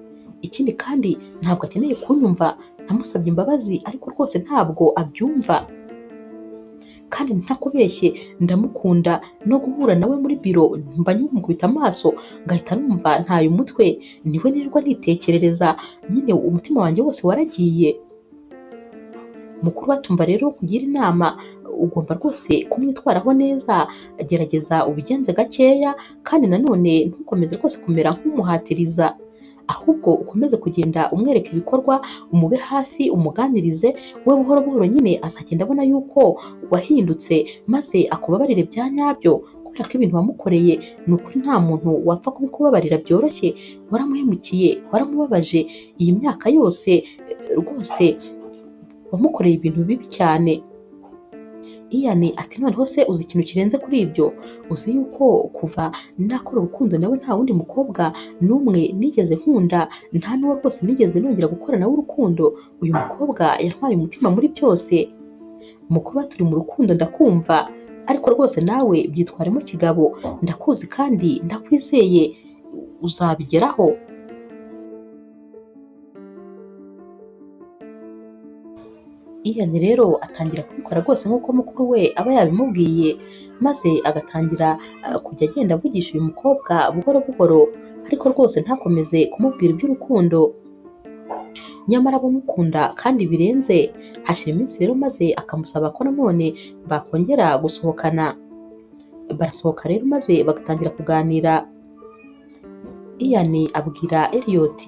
A: ikindi kandi ntabwo akeneye kunyumva, namusabye imbabazi ariko rwose ntabwo abyumva, kandi ntakubeshye ndamukunda, no guhura nawe muri biro mba nkimukubita amaso ngahita numva ntaye umutwe, niwe nirirwa nitekerereza nyine umutima wanjye wose waragiye. Mukuru atumva rero kugira inama, ugomba rwose kumwitwaraho neza, gerageza ubigenze gakeya kandi nanone ntukomeze rwose kumera nk'umuhatiriza, ahubwo ukomeze kugenda umwereka ibikorwa, umube hafi, umuganirize, we buhoro buhoro nyine azagenda abona yuko wahindutse maze akubabarire bya nyabyo, kubera ko ibintu wamukoreye ni ukuri nta muntu wapfa kubikubabarira byoroshye, waramuhemukiye, waramubabaje, iyi myaka yose rwose wamukoreye ibintu bibi cyane. Ian ati noneho se uzi ikintu kirenze kuri ibyo, uzi yuko kuva nakora urukundo nawe nta wundi mukobwa n'umwe nigeze nkunda, nta n'uwo rwose nigeze nongera gukora nawe urukundo, uyu mukobwa yantwaye umutima muri byose. Mukuru turi mu rukundo ndakumva, ariko rwose nawe byitwaremo kigabo, ndakuzi kandi ndakwizeye uzabigeraho. Ian rero atangira kubikora rwose nk'uko mukuru we aba yabimubwiye, maze agatangira kujya agenda avugisha uyu mukobwa buhoro buhoro, ariko rwose ntakomeze kumubwira iby'urukundo, nyamara abamukunda kandi birenze. Hashira iminsi rero maze akamusaba ko nanone bakongera gusohokana. Barasohoka rero maze bagatangira kuganira. Ian abwira Elliot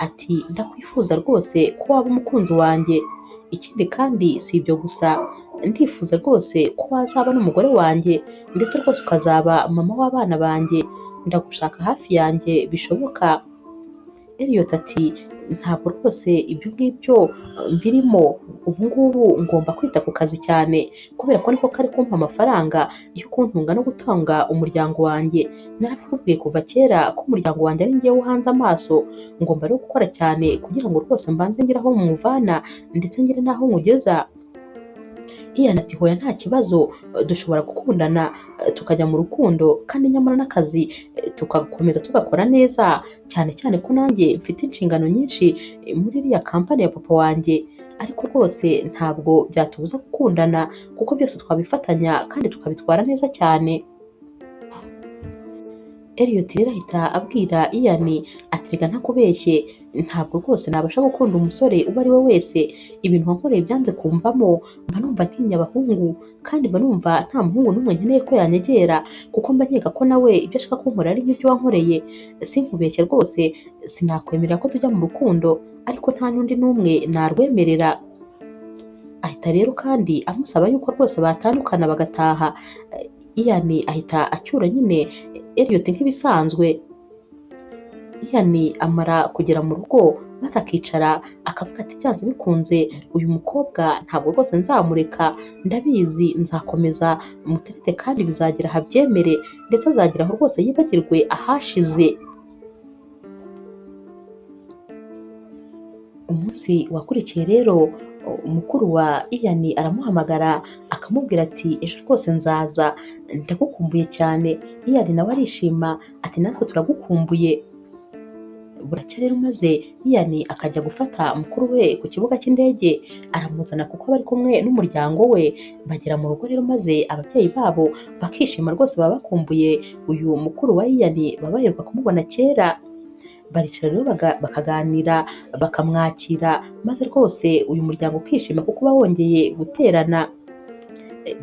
A: ati ndakwifuza rwose ko waba umukunzi wanjye, ikindi kandi si ibyo gusa, ndifuza rwose ko wazaba n'umugore wanjye ndetse rwose ukazaba mama w'abana banjye, ndagushaka hafi yanjye bishoboka. Elliot ati Ntabwo rwose ibyo ngibyo mbirimo, ubu ngubu ngomba kwita ku kazi cyane kubera ko niko kari kumpa amafaranga yo kuntunga no gutunga umuryango wanjye. Narabikubwiye kuva kera ko umuryango wanjye ari njyewe uhanze amaso, ngomba rero gukora cyane kugira ngo rwose mbanze ngire aho mwuvana ndetse ngire n'aho nkugeza. Ian ati hoya nta kibazo, dushobora gukundana tukajya mu rukundo kandi nyamara n'akazi tugakomeza tugakora neza, cyane cyane ko nanjye mfite inshingano nyinshi muri iriya kampani ya papa wanjye, ariko rwose ntabwo byatubuza gukundana kuko byose twabifatanya kandi tukabitwara neza cyane. Elliot rero ahita abwira Ian ati rega ntakubeshye, ntabwo rwose nabasha gukunda umusore uwo ari we wese, ibintu wankoreye byanze kumvamo, mba numva ntinya abahungu kandi mba numva nta muhungu n'umwe nkeneye ko yanyegera kuko mba nkeka ko nawe ibyo ashaka kunkorera ari nk'ibyo wankoreye. Sinkubeshye rwose sinakwemerera ko tujya mu rukundo, ariko nta n'undi n'umwe narwemerera. Ahita rero kandi amusaba yuko rwose batandukana bagataha. Ian ahita acyura nyine Elliot nk'ibisanzwe. Ian amara kugera mu rugo maze akicara akavuga ati byanze bikunze uyu mukobwa ntabwo rwose nzamureka, ndabizi nzakomeza muterete kandi bizagera ahabyemere ndetse azagera aho rwose yibagirwe ahashize. Umunsi wakurikiye rero mukuru wa Ian aramuhamagara akamubwira ati ejo rwose nzaza ndagukumbuye cyane. Ian nawe arishima ati natwe turagukumbuye. Buracya rero maze Ian akajya gufata mukuru we ku kibuga cy'indege aramuzana kuko bari kumwe n'umuryango we. Bagera mu rugo rero maze ababyeyi babo bakishima rwose, baba bakumbuye uyu mukuru wa Ian, baba baheruka kumubona kera. Baricara rero bakaganira bakamwakira, maze rwose uyu muryango ukishima kuko uba wongeye guterana.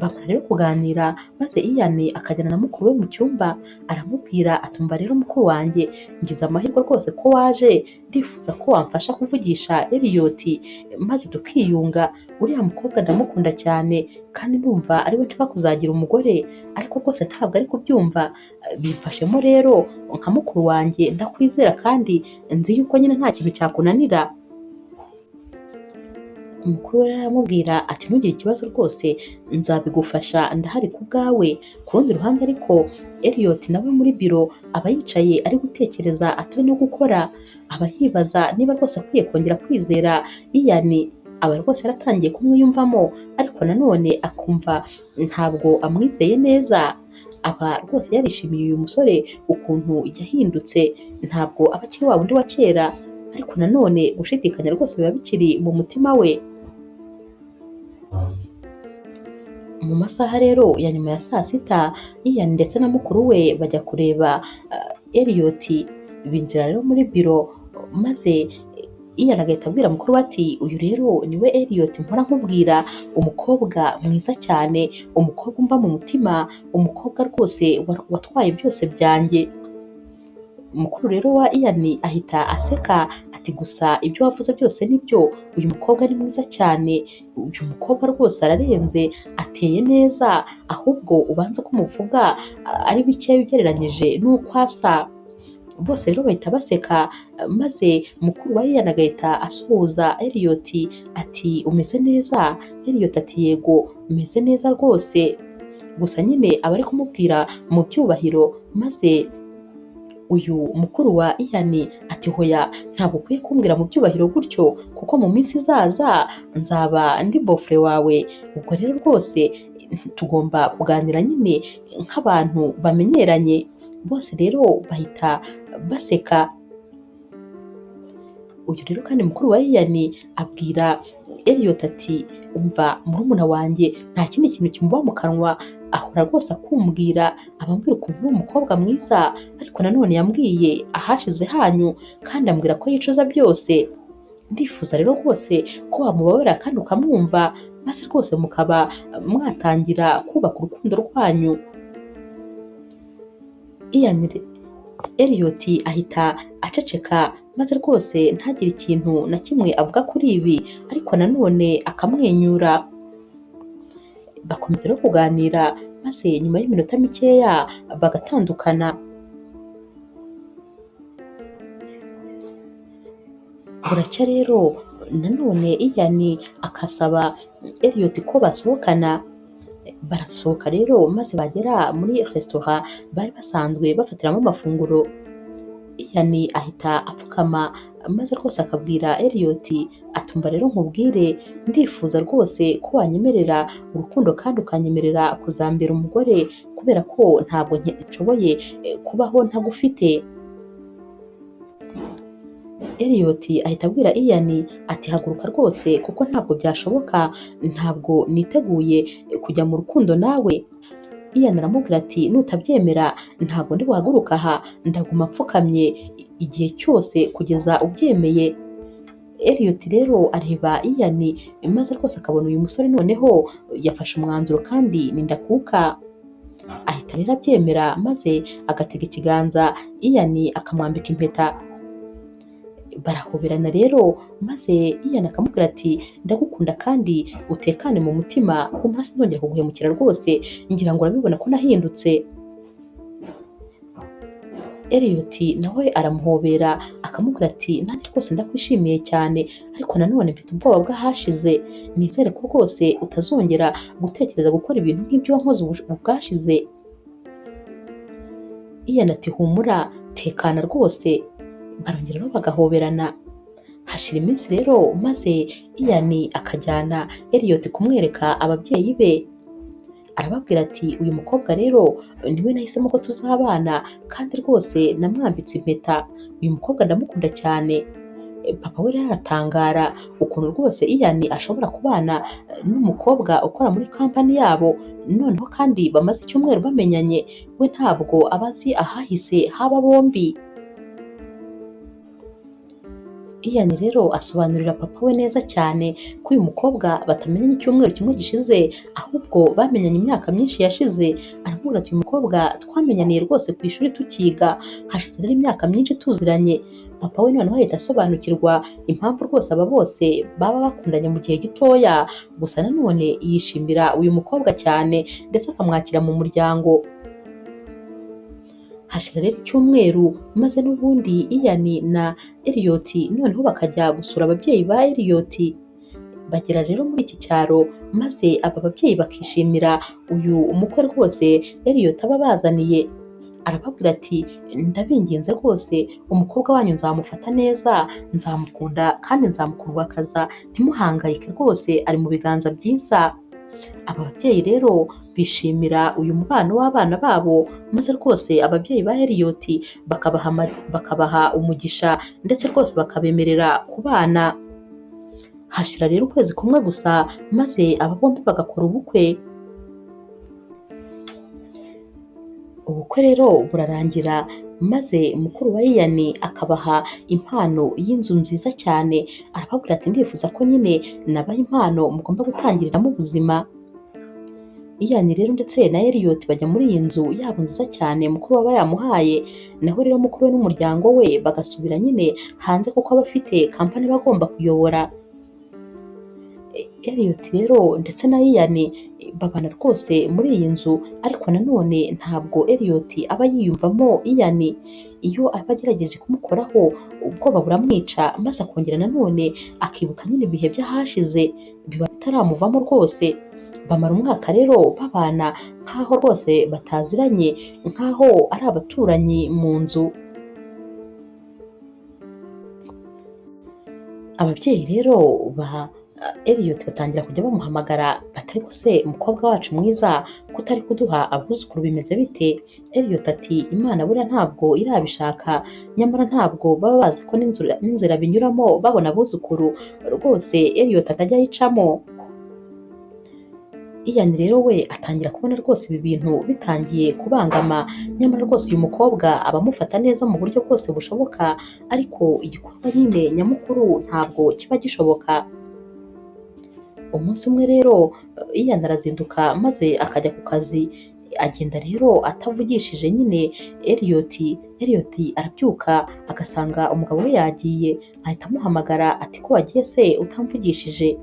A: Bamara rero kuganira maze Ian akajyana na mukuru we mu cyumba aramubwira atumva rero mukuru wanjye ngize amahirwe rwose ko waje, ndifuza ko wamfasha kuvugisha Elliot maze tukiyunga, uriya mukobwa ndamukunda cyane kandi ndumva ariwe nshaka kuzagira umugore, ariko rwose ntabwo ari kubyumva, bimfashemo rero nka mukuru wanjye ndakwizera kandi nzi yuko nyine nta kintu cyakunanira. Umukuru we aramubwira ati ntugire ikibazo rwose nzabigufasha ndahari ku bwawe. Ku rundi ruhande ariko Elliot nawe muri biro aba yicaye ari gutekereza atari no gukora, aba yibaza niba rwose akwiye kongera kwizera Ian, aba rwose yaratangiye kumwiyumvamo ariko nanone akumva ntabwo amwizeye neza. Aba rwose yarishimiye uyu musore ukuntu yahindutse, ntabwo aba akiri wa wundi wa kera, ariko nanone gushidikanya rwose biba bikiri mu mutima we. Mu masaha rero ya nyuma ya saa sita Ian ndetse na mukuru we bajya kureba Elliot, binjira rero muri biro maze Ian agahita abwira mukuru we ati uyu rero niwe Elliot mpora nkubwira, umukobwa mwiza cyane, umukobwa umva mu mutima, umukobwa rwose watwaye byose byanjye. Mukuru rero wa Ian ahita aseka ati gusa ibyo wavuze byose nibyo, uyu mukobwa ni mwiza cyane, uyu mukobwa rwose ararenze, ateye neza, ahubwo ubanze ko umuvuga ari bikeya ugereranyije n'uko asa. Bose rero bahita baseka maze mukuru wa Ian agahita asuhuza Elliot ati umeze neza? Elliot ati yego umeze neza rwose. Gusa nyine aba ari kumubwira mu byubahiro, maze uyu mukuru wa Ian ati hoya ntabwo ukwiye kumbwira mu byubahiro gutyo kuko mu minsi izaza nzaba ndi bofure wawe, ubwo rero rwose tugomba kuganira nyine nk'abantu bamenyeranye. Bose rero bahita baseka. Uyu rero kandi mukuru wa Ian abwira Elliot ati umva murumuna wanjye nta kindi kintu kimuba mu kanwa, ahora rwose akumbwira, abambwira ukuntu uri umukobwa mwiza, ariko nanone yambwiye ahashize hanyu kandi ambwira ko yicuza byose. Ndifuza rero rwose ko wamubabarira kandi ukamwumva, maze rwose mukaba mwatangira kubaka urukundo rwanyu. Ian Elliot ahita aceceka maze rwose ntagire ikintu na kimwe avuga kuri ibi, ariko nanone akamwenyura. Bakomeza rero kuganira maze nyuma y'iminota mikeya bagatandukana. Buracya rero nanone Ian akasaba Elliot ko basohokana. Barasohoka rero maze bagera muri resitora bari basanzwe bafatiramo amafunguro. Ian ahita apfukama maze rwose akabwira Elliot atumva rero nkubwire, ndifuza rwose ko wanyemerera urukundo kandi ukanyemerera kuzambera umugore kubera ko ntabwo nshoboye kubaho ntagufite. Elliot ahita abwira Ian ati haguruka rwose kuko ntabwo byashoboka, ntabwo niteguye kujya mu rukundo nawe. Ian aramubwira ati nutabyemera ntabwo ndi buhaguruka aha, ndaguma mfukamye igihe cyose kugeza ubyemeye. Elliot rero areba Ian maze rwose akabona uyu musore noneho yafashe umwanzuro kandi ni ndakuka. Ahita rero abyemera maze agatega ikiganza Ian akamwambika impeta. Barahoberana rero maze Ian akamubwira ati ndagukunda kandi utekane mu mutima, humura sinzongera kuguhemukira rwose, ngira ngo urabibona ko nahindutse. Elliot nawe aramuhobera akamubwira ati nanjye rwose ndakwishimiye cyane, ariko nanone mfite ubwoba bw'ahashize, nizere ko rwose utazongera gutekereza gukora ibintu nk'ibyo wankoze ubwashize. Ian ati humura tekana rwose. Barongera rero bagahoberana. Hashira iminsi rero maze Ian akajyana Elliot kumwereka ababyeyi be. Arababwira ati uyu mukobwa rero niwe nahisemo ko tuzabana kandi rwose namwambitse impeta, uyu mukobwa ndamukunda cyane. Papa we rero aratangara ukuntu rwose Ian ashobora kubana n'umukobwa ukora muri kampani yabo, noneho kandi bamaze icyumweru bamenyanye, we ntabwo aba azi ahahise haba bombi. Ian rero asobanurira papa we neza cyane ko uyu mukobwa batamenyanye icyumweru kimwe gishize, ahubwo bamenyanye imyaka myinshi yashize. Aramubwira ati uyu mukobwa twamenyaniye rwose ku ishuri tukiga, hashize rero imyaka myinshi tuziranye. Papa we noneho ahita asobanukirwa impamvu rwose aba bose baba bakundanye mu gihe gitoya, gusa nanone yishimira uyu mukobwa cyane ndetse akamwakira mu muryango. Hashira rero icyumweru maze n'ubundi Ian na Elliot noneho bakajya gusura ababyeyi ba Elliot. Bagera rero muri iki cyaro maze aba babyeyi bakishimira uyu umukwe rwose Elliot aba abazaniye. Arababwira ati ndabinginze rwose umukobwa wanyu nzamufata neza, nzamukunda kandi nzamukundwakaza, ntimuhangayike rwose ari mu biganza byiza. Aba babyeyi rero bishimira uyu mubano w'abana babo, maze rwose ababyeyi ba Elliot bakabaha umugisha ndetse rwose bakabemerera kubana. Hashira rero ukwezi kumwe gusa maze aba bombi bagakora ubukwe. Ubukwe rero burarangira maze mukuru wa Ian akabaha impano y'inzu nziza cyane, arababwira ati ndifuza ko nyine nabaha impano mugomba gutangiriramo ubuzima. Ian rero ndetse na Elliot bajya muri iyi nzu yabo nziza cyane mukuru aba yamuhaye, naho rero mukuru we n'umuryango we bagasubira nyine hanze kuko aba afite kampani bagomba kuyobora. Elliot rero ndetse na Ian babana rwose muri iyi nzu, ariko nanone ntabwo Elliot aba yiyumvamo Ian. Iyo aba agerageje kumukoraho ubwoba buramwica, maze akongera nanone akibuka nyine ibihe by'ahashize biba bitaramuvamo rwose. Bamara umwaka rero babana nk'aho rwose bataziranye, nk'aho ari abaturanyi mu nzu. Ababyeyi rero ba Elliot batangira kujya bamuhamagara bati ariko se umukobwa wacu mwiza kutari kuduha abuzukuru bimeze bite? Elliot ati Imana buriya ntabwo irabishaka, nyamara ntabwo baba bazi ko n'inzira binyuramo babona abuzukuru rwose Elliot atajya ayicamo. Ian rero we atangira kubona rwose ibi bintu bitangiye kubangama, nyamara rwose uyu mukobwa aba amufata neza mu buryo bwose bushoboka, ariko igikorwa nyine nyamukuru ntabwo kiba gishoboka. Umunsi umwe rero Ian arazinduka maze akajya ku kazi, agenda rero atavugishije nyine Elliot. Elliot arabyuka agasanga umugabo we yagiye, ahita amuhamagara ati ko wagiye se utamvugishije?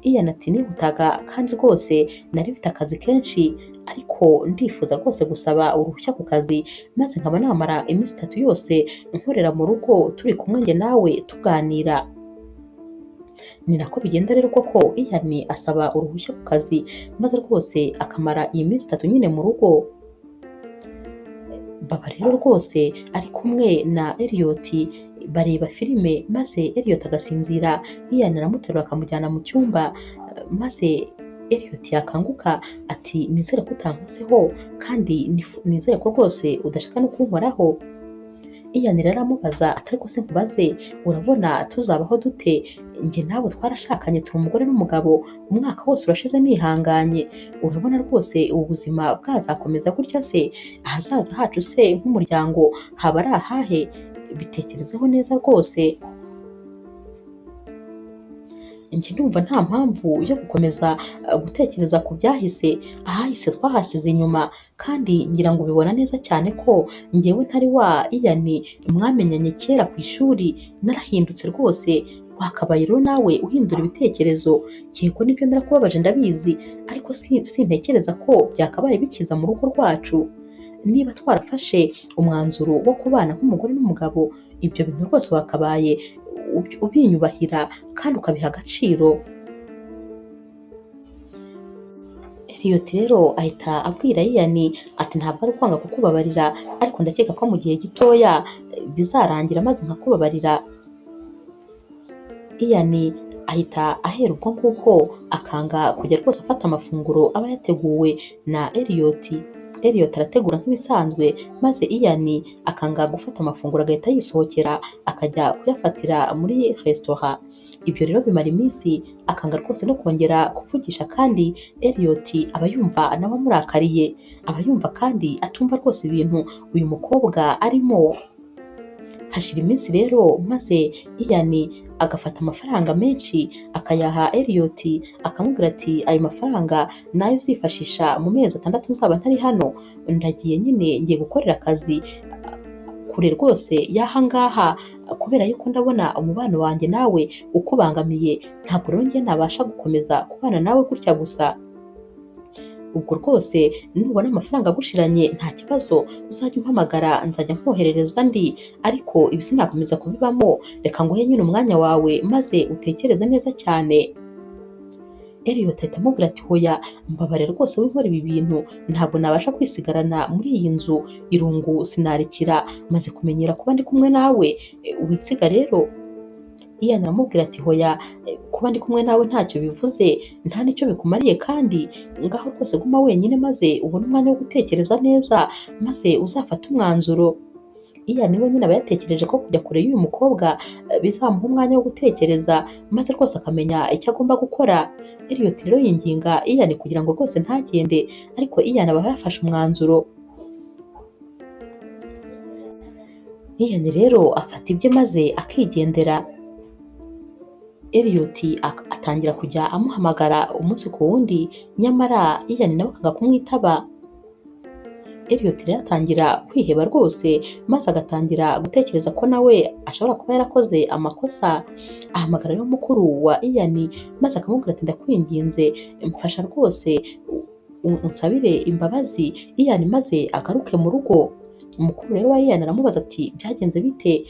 A: Ian ati nihutaga kandi rwose nari mfite akazi kenshi, ariko ndifuza rwose gusaba uruhushya ku kazi maze nkaba namara iminsi 3 yose nkorera mu rugo turi kumwe njye nawe tuganira. Ni nako bigenda rero koko Ian asaba uruhushya ku kazi maze rwose akamara iyi minsi 3 nyine mu rugo. Baba rero rwose ari kumwe na Elliot bareba filime maze Elliot agasinzira, Ian aramuterura akamujyana mu cyumba maze Elliot yakanguka ati nizere ko utankozeho kandi nizere ko rwose udashaka no kunkoraho. Ian rero aramubaza ati ariko se nkubaze, urabona tuzabaho dute? Njye nawe twarashakanye turi umugore n'umugabo, umwaka wose urashize nihanganye, urabona rwose ubu buzima bwazakomeza gutya se? Ahazaza hacu se nk'umuryango haba ari ahahe? Bitekerezeho neza rwose. Njye ndumva nta mpamvu yo gukomeza gutekereza ku byahise, ahahise twahasize inyuma, kandi ngira ngo ubibona neza cyane ko njyewe ntari wa Ian mwamenyanye kera ku ishuri, narahindutse rwose. Wakabaye rero nawe uhindura ibitekerezo. Yego nibyo narakubabaje ndabizi, ariko sintekereza ko byakabaye bikiza mu rugo rwacu. Niba twarafashe umwanzuro wo kubana nk'umugore n'umugabo, ibyo bintu rwose wakabaye ubinyubahira kandi ukabiha agaciro. Elliot rero ahita abwira Ian ati ntabwo ari ukwanga kukubabarira, ariko ndakeka ko mu gihe gitoya bizarangira maze nkakubabarira. Ian ahita ahera ubwo ngubwo akanga kujya rwose afata amafunguro aba yateguwe na Elliot. Elliot arategura nk'ibisanzwe maze Ian akanga gufata amafunguro agahita yisohokera akajya kuyafatira muri resitora. Ibyo rero bimara iminsi akanga rwose no kongera kuvugisha, kandi Elliot aba yumva nawe amurakariye, aba yumva kandi atumva rwose ibintu uyu mukobwa arimo. Hashira iminsi rero maze Ian agafata amafaranga menshi akayaha Elliot akamubwira ati ayo mafaranga nayo uzifashisha mu mezi 6 nzaba ntari hano, ndagiye nyine ngiye gukorera akazi kure rwose y'aha ngaha, kubera yuko ndabona umubano wanjye nawe ukubangamiye, ntabwo rero njye nabasha gukomeza kubana nawe gutya gusa. Ubwo rwose nubona amafaranga agushiranye nta kibazo, uzajya umpamagara nzajya nkoherereza andi, ariko ibi sinakomeza kubibamo, reka nguhe nyine umwanya wawe maze utekereze neza cyane. Elliot ahita amubwira ati hoya mbabare rwose winkora ibi bintu, ntabwo nabasha kwisigarana muri iyi nzu, irungu sinarikira, maze kumenyera kuba ndi kumwe nawe, winsiga rero. Ian aramubwira ati hoya kuba ndi kumwe nawe ntacyo bivuze, nta n'icyo bikumariye, kandi ngaho rwose guma wenyine maze ubone umwanya wo gutekereza neza maze uzafate umwanzuro. Ian we nyine aba yatekereje ko kujya kure y'uyu mukobwa bizamuha umwanya wo gutekereza maze rwose akamenya icyo agomba gukora. Elliot rero yinginga Ian kugira ngo rwose ntagende, ariko Ian aba yafashe umwanzuro. Ian rero afata ibye maze akigendera. Elliot atangira kujya amuhamagara umunsi ku wundi, nyamara Ian nawe akanga kumwitaba. Elliot rero atangira kwiheba rwose maze agatangira gutekereza ko nawe ashobora kuba yarakoze amakosa. Ahamagara rero mukuru wa Ian maze akamubwira ati ndakwinginze mfasha rwose unsabire imbabazi Ian maze agaruke mu rugo. Umukuru rero wa Ian aramubaza ati byagenze bite?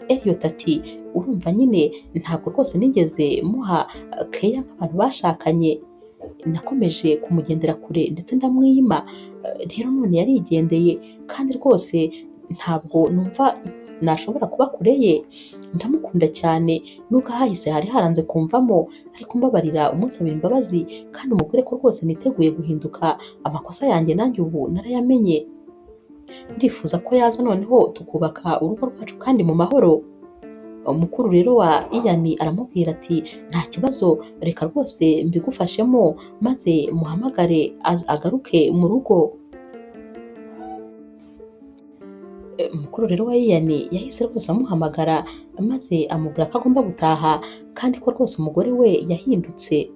A: Elliot ati urumva nyine ntabwo rwose nigeze muha keya nk'abantu bashakanye, nakomeje kumugendera kure ndetse ndamwima, rero none yarigendeye kandi rwose ntabwo numva nashobora kuba kure ye, ndamukunda cyane nubwo ahahise hari haranze kumvamo, ariko mbabarira umunsabira imbabazi kandi umubwire ko rwose niteguye guhinduka, amakosa yanjye nanjye ubu narayamenye, ndifuza ko yaza noneho tukubaka urugo rwacu kandi mu mahoro. Umukuru rero wa Ian aramubwira ati nta kibazo, reka rwose mbigufashemo maze muhamagare agaruke mu rugo. Umukuru rero wa Ian yahise rwose amuhamagara maze amubwira ko agomba gutaha kandi ko rwose umugore we yahindutse.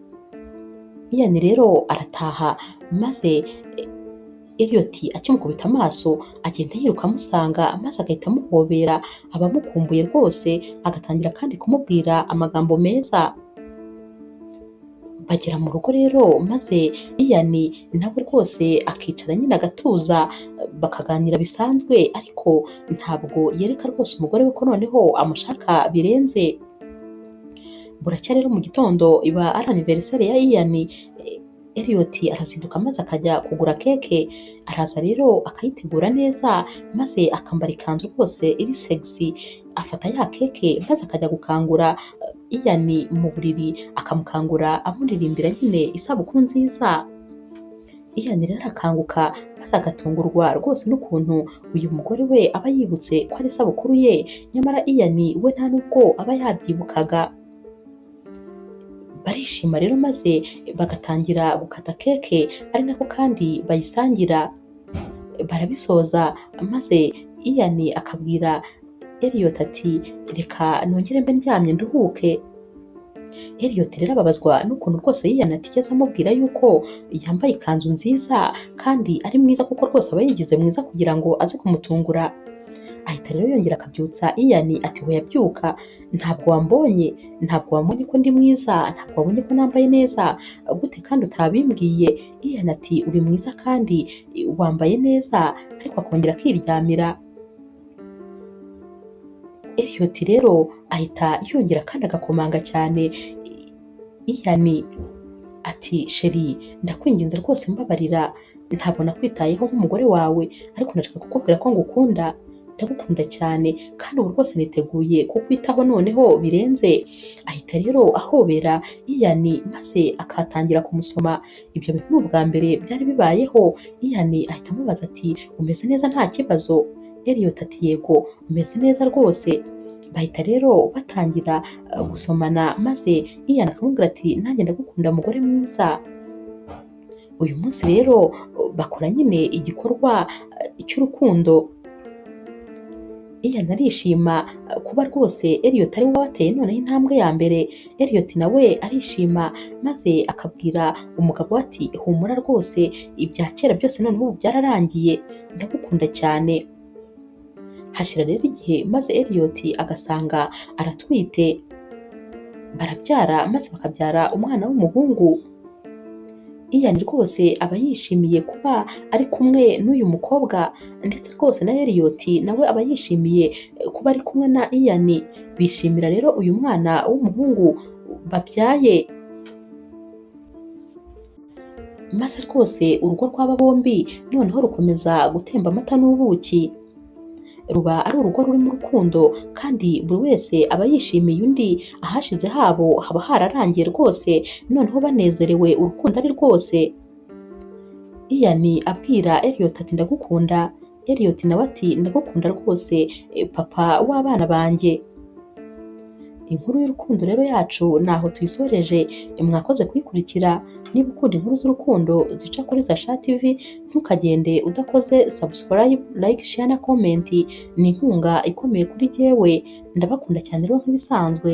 A: Ian rero arataha maze Elliot akimukubita amaso agenda yiruka amusanga maze agahita amuhobera, abamukumbuye rwose, agatangira kandi kumubwira amagambo meza. Bagera mu rugo rero maze Ian nawe rwose akicara nyine agatuza, bakaganira bisanzwe, ariko ntabwo yereka rwose umugore we ko noneho amushaka birenze. Buracya rero mu gitondo iba ari anniversaire ya Ian, Elliot arazinduka maze akajya kugura keke, araza rero akayitegura neza maze akambara ikanzu rwose iri sexy, afata ya keke maze akajya gukangura Ian mu buriri, akamukangura amuririmbira nyine isabukuru nziza. Ian rero arakanguka maze agatungurwa rwose n'ukuntu uyu mugore we aba yibutse ko ari isabukuru ye, nyamara Ian we nta nubwo aba yabyibukaga. Barishima rero maze bagatangira gukata keke, ari nako kandi bayisangira. Barabisoza maze Ian akabwira Elliot ati reka nongere mbe ndyamye nduhuke. Elliot rero ababazwa n'ukuntu rwose Ian atigeze amubwira yuko yambaye ikanzu nziza kandi ari mwiza, kuko rwose aba yigize mwiza kugira ngo aze kumutungura. Ahita rero yongera akabyutsa Ian ati hoya byuka, ntabwo wambonye, ntabwo wambonye ko ndi mwiza, ntabwo wabonye ko nambaye neza, gute kandi utabimbwiye? Ian ati uri mwiza kandi wambaye neza, ariko akongera akiryamira. Elliot rero ahita yongera kandi agakomanga cyane Ian ati chéri ndakwinginze rwose mbabarira, ntabwo nakwitayeho nk'umugore wawe, ariko ndashaka kukubwira ko ngukunda, ndagukunda cyane kandi ubu rwose niteguye kukwitaho noneho birenze. Ahita rero ahobera Ian maze akatangira kumusoma. Ibyo bintu ni ubwa mbere byari bibayeho. Ian ahita amubaza ati umeze neza nta kibazo? Elliot ati yego umeze neza rwose. Bahita rero batangira gusomana maze Ian akamubwira ati nanjye ndagukunda mugore mwiza. Uyu munsi rero bakora nyine igikorwa cy'urukundo. Ian arishima kuba rwose Elliot ari we wateye noneho intambwe ya mbere. Elliot nawe arishima maze akabwira umugabo we ati humura rwose ibya kera byose noneho ubu byararangiye, ndagukunda cyane. Hashyira rero igihe maze Elliot agasanga aratwite, barabyara maze bakabyara umwana w'umuhungu. Ian rwose aba yishimiye kuba ari kumwe n'uyu mukobwa, ndetse rwose na Elliot nawe aba yishimiye kuba ari kumwe na Ian. Bishimira rero uyu mwana w'umuhungu babyaye, maze rwose urugo rw'aba bombi noneho rukomeza gutemba amata n'ubuki. Ruba ari urugo rurimo urukundo kandi buri wese aba yishimiye undi, ahashize habo haba hararangiye rwose, noneho banezerewe urukundo ari rwose. Ian abwira Elliot ati ndagukunda, Elliot nawe ati ndagukunda rwose papa w'abana banjye. Inkuru y'urukundo rero yacu naho tuyisoreje, mwakoze kuyikurikira. Niba ukunda inkuru z'urukundo zica kuri Zasha TV, ntukagende udakoze subscribe, like, share na comment. Ni inkunga ikomeye kuri jyewe. Ndabakunda cyane rero nk'ibisanzwe.